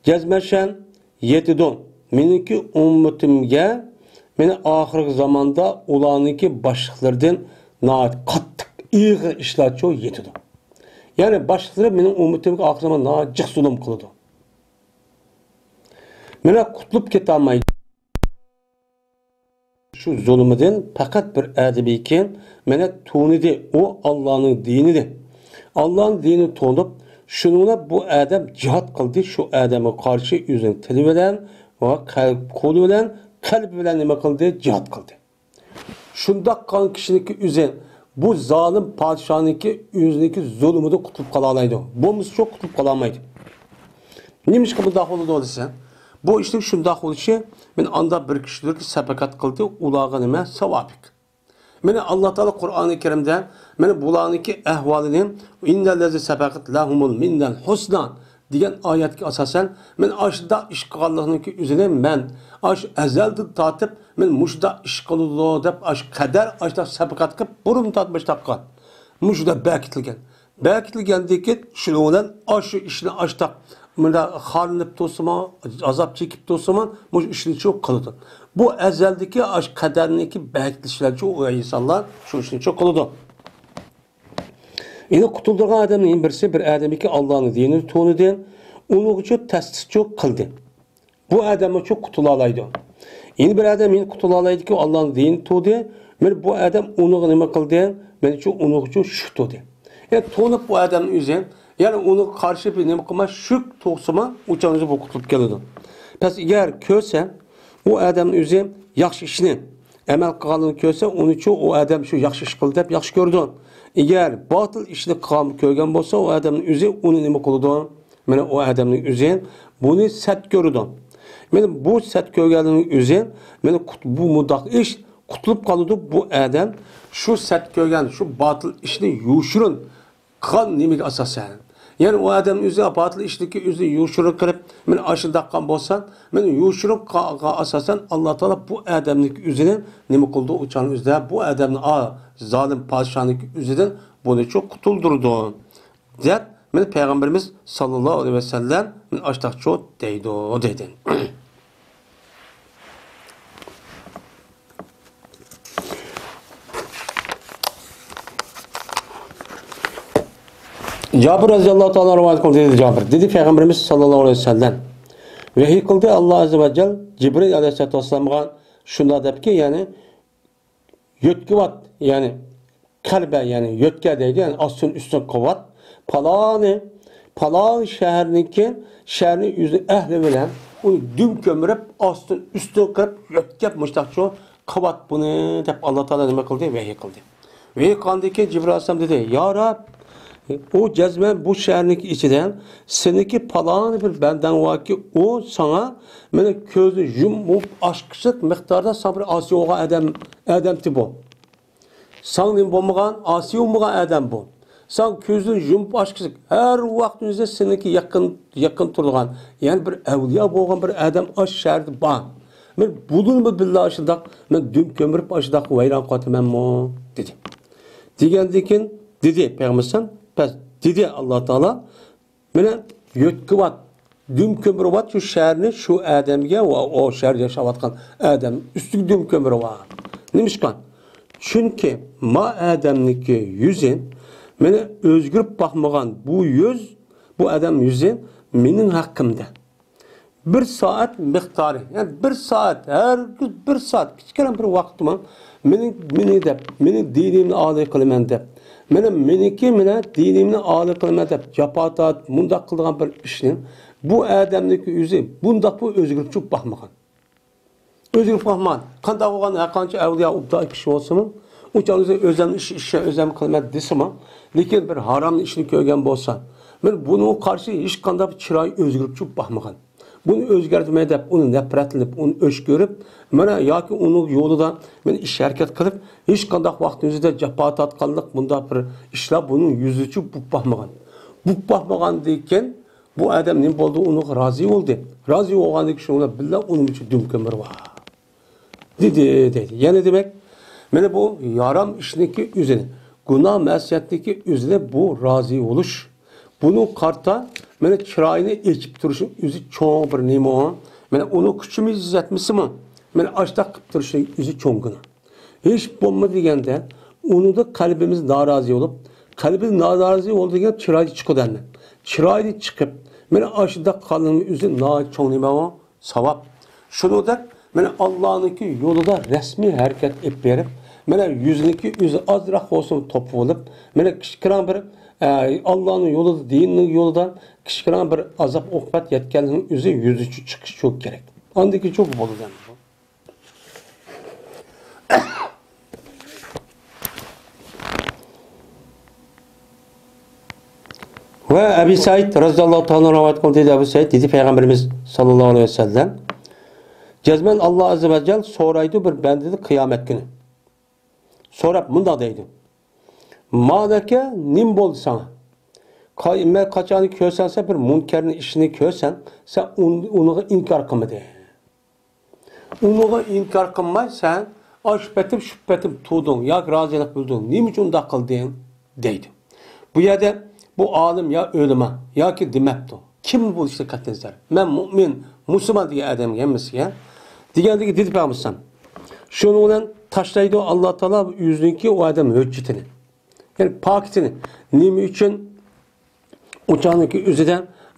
جەزمەن يېتىدۇ. مېنىڭكى ئۈممىتىمگە مېنى ئاخىرقى زاماندا ئۇلارنىڭكى باشلىقلىرىدىن ناھايىتى قاتتىق، ئېغىر ئىشلارچۇ يېتىدۇ. يەنى باشلىقلىرى مېنىڭ ئۈممىتىمگە ئاخىرقى زاماندا ناھايىتى جىق زۇلۇم قىلىدۇ. مانا قۇتۇلۇپ كېتەلمەيدۇ. شۇ زۇلۇمىدىن پەقەت بىر ئادەم ئىكەن، مانا تونۇدى، ئۇ ئاللانىڭ دىنىدى. ئاللانىڭ دىنىنى تونۇپ، شۇنىڭ بىلەن بۇ ئادەم جىھاد قىلدى، شۇ ئادەمگە قارشى ئۆزىنىڭ تىلى بىلەن ۋە قەلب، قولى بىلەن، قەلبى بىلەن نېمە قىلدى؟ جىھاد قىلدى. شۇنداق قىلغان كىشىنىڭكى ئۆزى بۇ زالىم پادىشاھنىڭكى ئۆزىنىڭكى زۇلۇمىدىن قۇتۇلۇپ قالالايدۇ. بولمىسىچۇ قۇتۇلۇپ قالالمايدۇ. نېمىشقا بۇنداق بولىدۇ دېسە، بۇ ئىشنىڭ شۇنداق بولۇشى، مانا ئاندا بىر كىشىدۇركى سەپەكەت قىلدى، ئۇلارغا نېمە؟ ساۋابىك. مانا ئاللا تائالا قۇرئانى كەرىمدە مانا بۇلارنىڭكى ئەھۋالىنى، «ئىننەللەزىنە سەبەقەت لەھۇمۇل مىننەل ھۇسنا» دېگەن ئايەتكە ئاساسەن، مانا ئاشۇنداق ئىش قىلغانلىقنىڭكى ئۆزىنى مەن ئاشۇ ئەزەلدىن تارتىپ، مانا مۇشۇنداق ئىش قىلىدۇ دەپ، ئاشۇ قەدەر ئاشۇنداق سەبقەت قىلىپ، بۇرۇن تارتىپ ئاشۇنداق قىلغان. مۇشۇنداق بەكىتىلگەن. بەكىتىلگەندىن كېيىن شۇنىڭ بىلەن ئاشۇ ئىشنى ئاشتاق مۇنداق خارلىنىپ تۇرسىمۇ، ئازاب چېكىپ تۇرسىمۇ، مۇشۇ ئىشنى شۇ قىلىدۇ. بۇ ئەزەلدىكى ئاشۇ قەدەرنىكى بەكىتىش بىلەن شۇ ئىنسانلار شۇ ئىشنى شۇ قىلىدۇ. يەنە قۇتۇلدۇرغان ئادەمنىڭ بىرسى بىر ئادەمكى ئاللانىڭ دىنىنى تونۇدى، ئۇنىڭغىچۇ تەستىقچۇ قىلدى. بۇ ئادەممۇچۇ قۇتۇلالايدۇ. يەنە بىر ئادەم يەنە قۇتۇلالايدىكى ئاللانىڭ دىنىنى تۇدى. مانا بۇ ئادەم ئۇنىڭغا نېمە قىلدى؟ مانا شۇ ئۇنىڭغىچۇ شۇ تۇدى. يەنى تونۇپ بۇ ئادەمنىڭ ئۆزى، يەنى ئۇنىڭغا قارشى بىر نېمە قىلماي شۈك تۇغسىما، ئۇ چاغدا بۇ قۇتۇلۇپ كېلىدۇ. بەس ئەگەر كۆرسە، ئۇ ئادەمنىڭ ئۆزى ياخشى ئىشنى ئەمەل قىلغانلىقىنى كۆرسە، ئۇنىچۇ ئۇ ئادەم شۇ ياخشى ئىش قىلدى دەپ ياخشى كۆرىدۇ. ئەگەر باتىل ئىشنى قىلغان كۆرگەن بولسا، ئۇ ئادەمنىڭ ئۆزى ئۇنى نېمە قىلىدۇ؟ مانا ئۇ ئادەمنىڭ ئۆزى بۇنى سەت كۆرىدۇ. مانا بۇ سەت كۆرگەننىڭ ئۆزى، مانا قۇت-، بۇ مۇنداق ئىش قۇتۇلۇپ قالىدۇ. بۇ ئادەم شۇ سەت كۆرگەن، شۇ باتىل ئىشنى يوشۇرۇن قىلغان نېمىگە ئاساسەن. يەنى ئۇ ئادەمنىڭ ئۆزى باتىل ئىشنىڭكى ئۆزىنى يوشۇرۇن قىلىپ، مانا ئاشۇنداق قىلغان بولسا، مانا يوشۇرۇن قىلغانغا ئاساسەن، ئاللا تائالا بۇ ئادەمنىڭكى ئۆزىنى نېمە قىلىدۇ؟ ئۇ چاغنىڭ ئۆزىدە بۇ ئادەمنى، ئا، زالىم پادىشاھنىڭكى ئۆزىدىن بۇنىچۇ قۇتۇلدۇرىدۇ. دەپ، مانا پەيغەمبىرىمىز ساللاللاھۇ ئەلەيھى ۋەسەللەم مانا ئاشتاقچۇ دەيدۇ، دېدى. جابىر رەزىياللاھۇ تائالا رىۋايەت قىلدى، دېدى جابىر. دېدى پەيغەمبىرىمىز ساللاللاھۇ ئەلەيھى ۋەسەللەم، ۋەھىي قىلدى ئاللا ئەززە ۋە جەل جىبرىل ئەلەيھىسسالاتۇ ۋەسسالامغا شۇنداق دەپكى، يەنى يۆتكىۋات، يەنى قەلبە، يەنى يۆتكە دەيدۇ، يەنى ئاستىن ئۈستۈن قىلىۋات. پالانى، پالان شەھەرنىڭكى، شەھەرنى ئۆزىنىڭ ئەھلى بىلەن ئۇنى دۈم كۆمۈرۈپ، ئاستىن ئۈستۈن قىلىپ، يۆتكەپ مۇشتاقچۇ قىلىۋات بۇنى دەپ ئاللا تائالا نېمە قىلدى؟ ۋەھىي قىلدى. ۋەھىي قىلغاندىن كېيىن جىبرىل ئەلەيھىسسالام دېدى، يا رەب، ئۇ جەزمەن بۇ شەھەرنىڭكى ئىچىدە سېنىڭكى پالانى بىر بەندەڭ باركى، ئۇ ساڭا مانا كۆزنى يۇمۇپ ئاچقۇچىلىق مىقداردا ساڭا بىر ئاسىي بولغان ئادەم، ئادەمتى بۇ. ساڭا نېمە بولمىغان، ئاسىي بولمىغان ئادەم بۇ. ساڭ كۆزنى يۇمۇپ ئاچقۇچىلىق ھەر ۋاقىت ئۆزى سېنىڭكى يېقىن، يېقىن تۇرىدىغان، يەنى بىر ئەۋلىيا بولغان بىر ئادەم ئاشۇ شەھەردە بار. مەن بۇنىمۇ بىللا ئاشۇنداق، مەن دۈم كۆمۈرۈپ ئاشۇنداق ۋەيران قىلىۋاتىمەنمۇ؟ دېدى. دېگەندىن كېيىن دېدى پەيغەمبەر ئەلەيھىسسالام، بەس، دېدى ئاللا تائالا، مانا يۆتكىۋات، دۈم كۆمۈرۈۋات شۇ شەھەرنى شۇ ئادەمگە ۋە ئۇ شەھەردە ياشاۋاتقان ئادەم ئۈستىگە دۈم كۆمۈرۈۋات. نېمىشقا؟ چۈنكى ما ئادەمنىڭكى يۈزى، مانا ئۆزگىرىپ باقمىغان بۇ يۈز، بۇ ئادەم يۈزى مېنىڭ ھەققىمدە. بىر سائەت مىقدارى، يەنى بىر سائەت، ھەرگىز بىر سائەت، كىچىككىنە بىر ۋاقىتمۇ مېنى، مېنى دەپ، مېنىڭ دىنىمنى ئالىي قىلىمەن دەپ، مانا مېنىڭكى، مانا دىنىمنى ئالىي قىلىمەن دەپ جاپا تارتىپ، مۇنداق قىلىدىغان بىر ئىشنى بۇ ئادەمنىڭكى ئۆزى بۇنداقمۇ ئۆزگىرىپ چۈشۈپ باقمىغان. ئۆزگىرىپ باقمىغان. قانداق بولغان، ھەرقانچە ئەۋلىيا ئوبدان كىشى بولسىمۇ، ئۇ چاغدا ئۆزۈم ئىش، ئىش، ئۆزۈم قىلىمەن دېسىمۇ، لېكىن بىر ھارام ئىشنى كۆرگەن بولسا، مانا بۇنىڭغا قارشى ھېچقانداق بىر چىرايى ئۆزگىرىپ چۈشۈپ باقمىغان. بۇنى ئۆزگەرتمەي دەپ، ئۇنى نەپرەتلىنىپ، ئۇنى ئۆچ كۆرۈپ، مانا ياكى ئۇنىڭ يولىدا مانا ئىش ھەرىكەت قىلىپ، ھېچقانداق ۋاقىت ئۆزىدە جاپا تارتقانلىق بۇنداق بىر ئىشلار بۇنىڭ يۈزىچە بولۇپ باقمىغان. بولۇپ باقمىغاندىن كېيىن بۇ ئادەم نېمە بولدى؟ ئۇنىڭغا رازى بولدى. رازى بولغاندىن كېيىن شۇنىڭ بىلەن ئۇنىڭ ئۈچۈن دۈم كۆمۈرۈۋال. دېدى، دېدى. يەنى دېمەك، مانا بۇ يارام ئىشنىڭكى ئۆزىنى، گۇناھ مەسىيەتنىڭكى ئۆزىنى بۇ رازى بولۇش. بۇنىڭ قارىتا، مانا چىرايىنى ئېچىپ تۇرۇشنىڭ ئۆزى چوڭ بىر نېمە ئۇ. مانا ئۇنىڭ كۈچىمىز يەتمىسىمۇ، مانا ئاشۇنداق قىلىپ تۇرۇشنىڭ ئۆزى چوڭ گۇناھ. ھېچ بولمىدى دېگەندە، ئۇنىڭدا قەلبىمىز نارازى بولۇپ، قەلبىمىز نارازى بولدى دېگەن چىرايدا چىقىدۇ ئەمدى. چىرايدا چىقىپ، مانا ئاشۇنداق قىلغاننىڭ ئۆزى ناھايىتى چوڭ نېمە ئۇ؟ ساۋاب. شۇنىڭدەك مانا ئاللانىڭكى يولىدا رەسمىي ھەرىكەت ئېلىپ بېرىپ، مانا يۈزىنىڭكى ئۆزى ئازراق بولسىمۇ توپا بولۇپ، مانا كىچىككىنە بىر، ئە، ئاللانىڭ يولىدا، دىننىڭ يولىدا كىچىككىنە بىر ئازاب ئوقۇبەت يەتكەننىڭ ئۆزى يۈزىچە چىقىش چوق كېرەك. ئاندىن كېيىن چوق بولىدۇ ئەمدى. ۋە ئەبى سەئىد رەزىياللاھۇ تائالا رىۋايەت قىلدى، دېدى ئەبۇ سەئىد، دېدى پەيغەمبىرىمىز ساللاللاھۇ ئەلەيھى ۋەسەللەم، جەزمەن ئاللا ئەززە ۋە جەل سورايدۇ بىر بەندىدىن قىيامەت كۈنى. سوراپ مۇنداق دەيدۇ: «ما لەكە، نېمە بولدى ساڭا؟ قا-، مەن قاچانكى كۆرسەڭ، سەن بىر مۇنكەرنىڭ ئىشىنى كۆرسەڭ، سەن ئۇن-، ئۇنىڭغا ئىنكار قىلمىدىڭ. ئۇنىڭغا ئىنكار قىلماي، سەن ئاشۇ پېتىم، شۇ پېتىم تۇردۇڭ ياكى رازىلىق بىلدۈردۈڭ. نېمە ئۈچۈن ئۇنداق قىلدىڭ؟» دەيدۇ. بۇ يەردە بۇ ئالىم يا ئۆلىما ياكى دېمەپتۇ. كىم بولۇشىدا قەتئىينەزەر. مەن مۇئمىن، مۇسۇلمان دېگەن ئادەمگە ھەممىسىگە دېگەندىكى دېدى پەيغەمبەر. شۇنىڭ بىلەن تاشلايدۇ ئاللا تائالا ئۆزىنىڭكى ئۇ ئادەم ھۆججىتىنى. يەنى پاكىتىنى. نېمە ئۈچۈن ئۇ چاغنىڭكى ئۆزىدە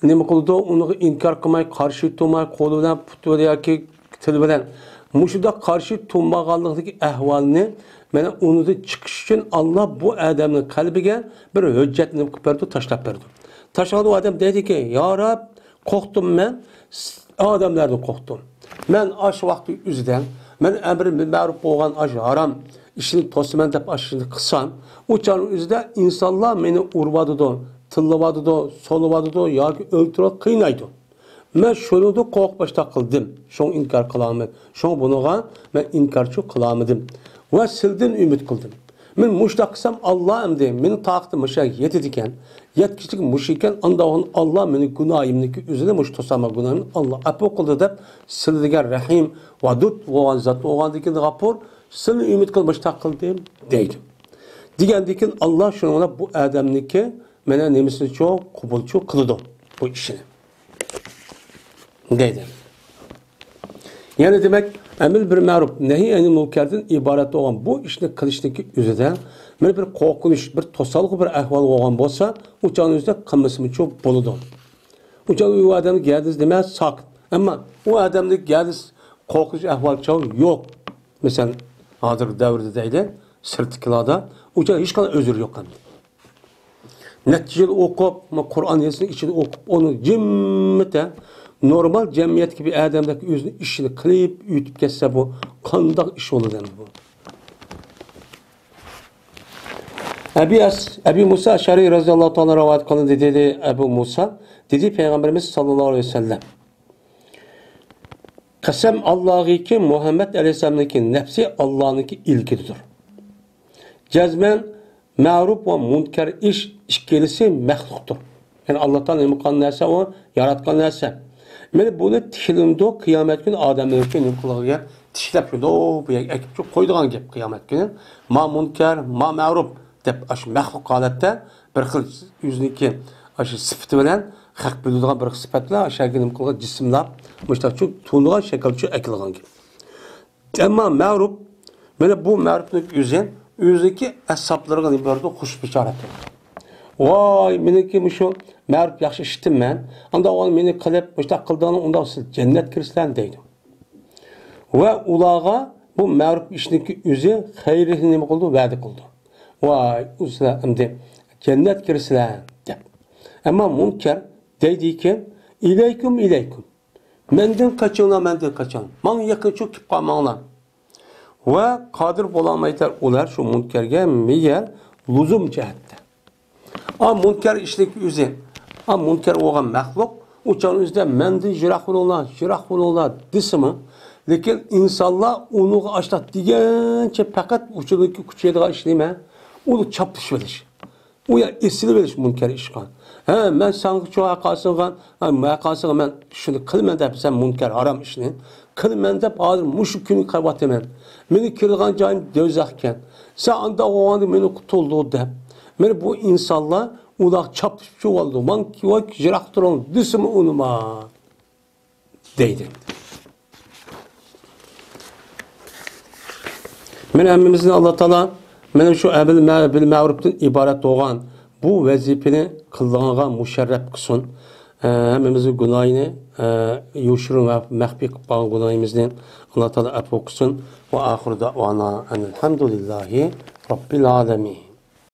نېمە قىلىدۇ؟ ئۇنىڭغا ئىنكار قىلماي، قارشى تۇرماي، قولى بىلەن، پۇتى بىلەن ياكى تىلى بىلەن مۇشۇنداق قارشى تۇرمىغانلىقىدىكى ئەھۋالنى، مانا، ئۇنىڭدىن چىقىش ئۈچۈن ئاللا بۇ ئادەمنىڭ قەلبىگە بىر ھۆججەتنى نېمە قىلىپ بەردى؟ تاشلاپ بەردى. تاشلىغاندا ئۇ ئادەم دەيدىكى: «يا رەب، قورقتۇم مەن، ئادەملەردىن قورقتۇم. مەن ئاشۇ ۋاقىت ئۆزىدە، مەن ئەمرى بىل مەرۇپ بولغان ئاشۇ ھارام ئىشنى توسىمەن دەپ ئاشۇنى قىلسام، ئۇ چاغنىڭ ئۆزىدە ئىنسانلار مېنى ئۇرۇۋاتىدۇ، تىللىۋاتىدۇ، سولىۋاتىدۇ ياكى ئۆلتۈرۈپ قىينايدۇ. مەن شۇنىڭدىن قورقۇپ ئاشۇنداق قىلدىم. شۇڭا ئىنكار قىلالمىدىم. شۇڭا بۇنىڭغا مەن ئىنكارچى قىلالمىدىم. ۋە سىلدىن ئۈمىد قىلدىم. مەن مۇشۇنداق قىلسام، ئاللا ئەمدى مېنىڭ تاقىتىم مۇشۇ يەرگە يېتىدىكەن. يەتكۈچىلىك مۇشۇ ئىكەن، ئانداق بولغاندا ئاللا مېنىڭ گۇناھىمنىڭكى ئۆزىنى مۇشۇ توسالماي گۇناھىمنى ئاللا ئەپۇ قىلدى» دەپ، سىلىگە رەھىم، ۋەدۇد بولغان زات بولغاندىكىن غەپۇر، سىلنى ئۈمىد قىلىپ مۇشۇنداق قىلدىم دەيدۇ. دېگەندىكىن ئاللا شۇنىڭ بىلەن بۇ ئادەمنىڭكى مانا نېمىسىنىچۇ، قوبۇلچۇ قىلىدۇ بۇ ئىشىنى. دەيدۇ. يەنى دېمەك، ئەمر بىل مەرۇپ، نەھي ئەنىل مۇنكەردىن ئىبارەت بولغان بۇ ئىشنى قىلىشنىڭكى ئۆزىدە مانا بىر قورقۇنچ، بىر توسالغۇ، بىر ئەھۋال بولغان بولسا، ئۇ چاغنىڭ ئۆزىدە قىلمىسىمۇچۇ بولىدۇ. ئۇ چاغ ئۇ ئادەمنىڭ گەدىسى نېمە؟ ساقىت. ئەمما ئۇ ئادەمنىڭ گەدىسى قورقۇنچ ئەھۋال چاغ يوق. مەسىلەن، ھازىرقى دەۋردە دەيلى، سىرتتىكىلاردا ئۇ چاغ ھېچقانداق ئۆزرى يوق ئەمدى. نەچچە يىل ئوقۇپ، قۇرئان ياسىنىڭ ئىچىدە ئوقۇپ، ئۇنى جىممىتە نورمال جەمئىيەتتىكى بىر ئادەمدەك ئۆزىنىڭ ئىشىنى قىلىپ ئۆتۈپ كەتسە، بۇ قانداق ئىش بولىدۇ ئەمدى بۇ؟ ئەبى ئەس-، ئەبى مۇسا ئەشئەرى رەزىياللاھۇ تائالا رىۋايەت قىلىندى، دېدى ئەبۇ مۇسا، دېدى پەيغەمبىرىمىز ساللاللاھۇ ئەلەيھى ۋەسەللەم: «قەسەم ئاللاغىكى، مۇھەممەد ئەلەيھىسسالامنىڭكى نەپسى ئاللانىڭكى ئىلكىدىدۇر.» جەزمەن مەرۇپ ۋە مۇنكەر ئىش ئىككىلىسى مەخلۇقتۇر. يەنى ئاللا تائالا نېمە قىلغان نەرسە ئۇ؟ ياراتقان نەرسە. مانا بۇنى تىكلىنىدۇ، قىيامەت كۈنى ئادەملەرنىڭكى نېمە قىلغىنىگە تىكلەپ شۇنداق بۇ يەرگە ئەكىپ قويىدىغان گەپ قىيامەت كۈنى. ما مۇنكەر، ما مەرۇپ دەپ ئاشۇ مەخلۇق ھالەتتە بىر خىل ئۆزىنىڭكى ئاشۇ سۈپىتى بىلەن خەق بىلىدىغان بىر سۈپەت بىلەن ئاشۇ يەرگە نېمە قىلغان جىسىملاپ مۇشۇنداق چۇ-، تونۇلغان شەكىلچۇ ئەكېلىنغان گەپ. ئەمما مەرۇپ، مانا بۇ مەرۇپنىڭ ئۆزى، ئۆزىنىڭكى ئەسھابلىرىغا نېمە بېرىدۇ؟ خۇش بېشارەت بېرىدۇ. ۋاي، مېنىڭكى مۇشۇ مەرۇپ ياخشى ئىشتىم مەن. ئانداق بولغاندا مېنى قىلىپ، مۇشۇنداق قىلدىڭلار، ئۇنداق سىز جەننەتكە كىرىسىلەر دەيدۇ. ۋە ئۇلارغا بۇ مەرۇپ ئىشنىڭكى ئۆزى خەيرىنى نېمە قىلىدۇ؟ ۋەدە قىلىدۇ. ۋاي، ئۇ سىلەر ئەمدى جەننەتكە كىرىسىلەر دەپ. ئەمما مۇنكەر دەيدىكەن، ئىلەيكۇم، ئىلەيكۇم. مەندىن قېچىڭلار، مەندىن قېچىڭ. ماڭا يېقىنچۇ كېلىپ قالماڭلار. ۋە قادىر بولالمايدۇ ئۇلار شۇ مۇنكەرگە مېگەر لۇزۇم جەھەتتە. ئا مۇنكەر ئىشنىڭ ئۆزى، ئا مۇنكەر بولغان مەخلۇق، ئۇ چاغنىڭ ئۆزىدە مەندىن يىراق بولۇڭلار، يىراق بولۇڭلار دېسىمۇ، لېكىن ئىنسانلار ئۇنىڭغا ئاشتاق دېگەنچە پەقەت ئۇچىدىكى كۈچەيدىغان ئىش نېمە؟ ئۇنى چاپلىشىۋېلىش. ئۇ يا ئېسىلىۋېلىش مۇنكەر ئىشقا. ھە، مەن ساڭا چوڭ ھەققاسىغا، ھە، ھەققاسىغا مەن شۇنى قىلىمەن دەپ، سەن مۇنكەر، ھارام ئىشنى قىلىمەن دەپ، ھازىر مۇشۇ كۈنگە قېلىۋاتىمەن. مېنىڭ كىرىدىغان جايىم دوزاخكەن. سەن ئانداق بولغاندا مېنى قۇتۇلدۇر دەپ. مانا بۇ ئىنسانلار ئۇلار چاپلىشىپ چىقىۋالىدۇ. ماڭ، يىراق تۇرۇڭ دېسىمۇ ئۇنىما. دەيدۇ. مانا ھەممىمىزنى ئاللا تائالا مانا شۇ ئەمر بىل مەرۇپتىن ئىبارەت بولغان بۇ ۋەزىپىنى قىلغانغا مۇشەررەپ قىلسۇن. ئە، ھەممىمىزنىڭ گۇناھىنى، ئە، يوشۇرۇن ۋە مەخپىي قىلىپ قالغان گۇناھىمىزنى ئاللا تائالا ئەپۇ قىلسۇن. ۋە ئاخىرۇ دەئۋانا ئەنىل ھەمدۇلىللاھى رەببىل ئالەمىن.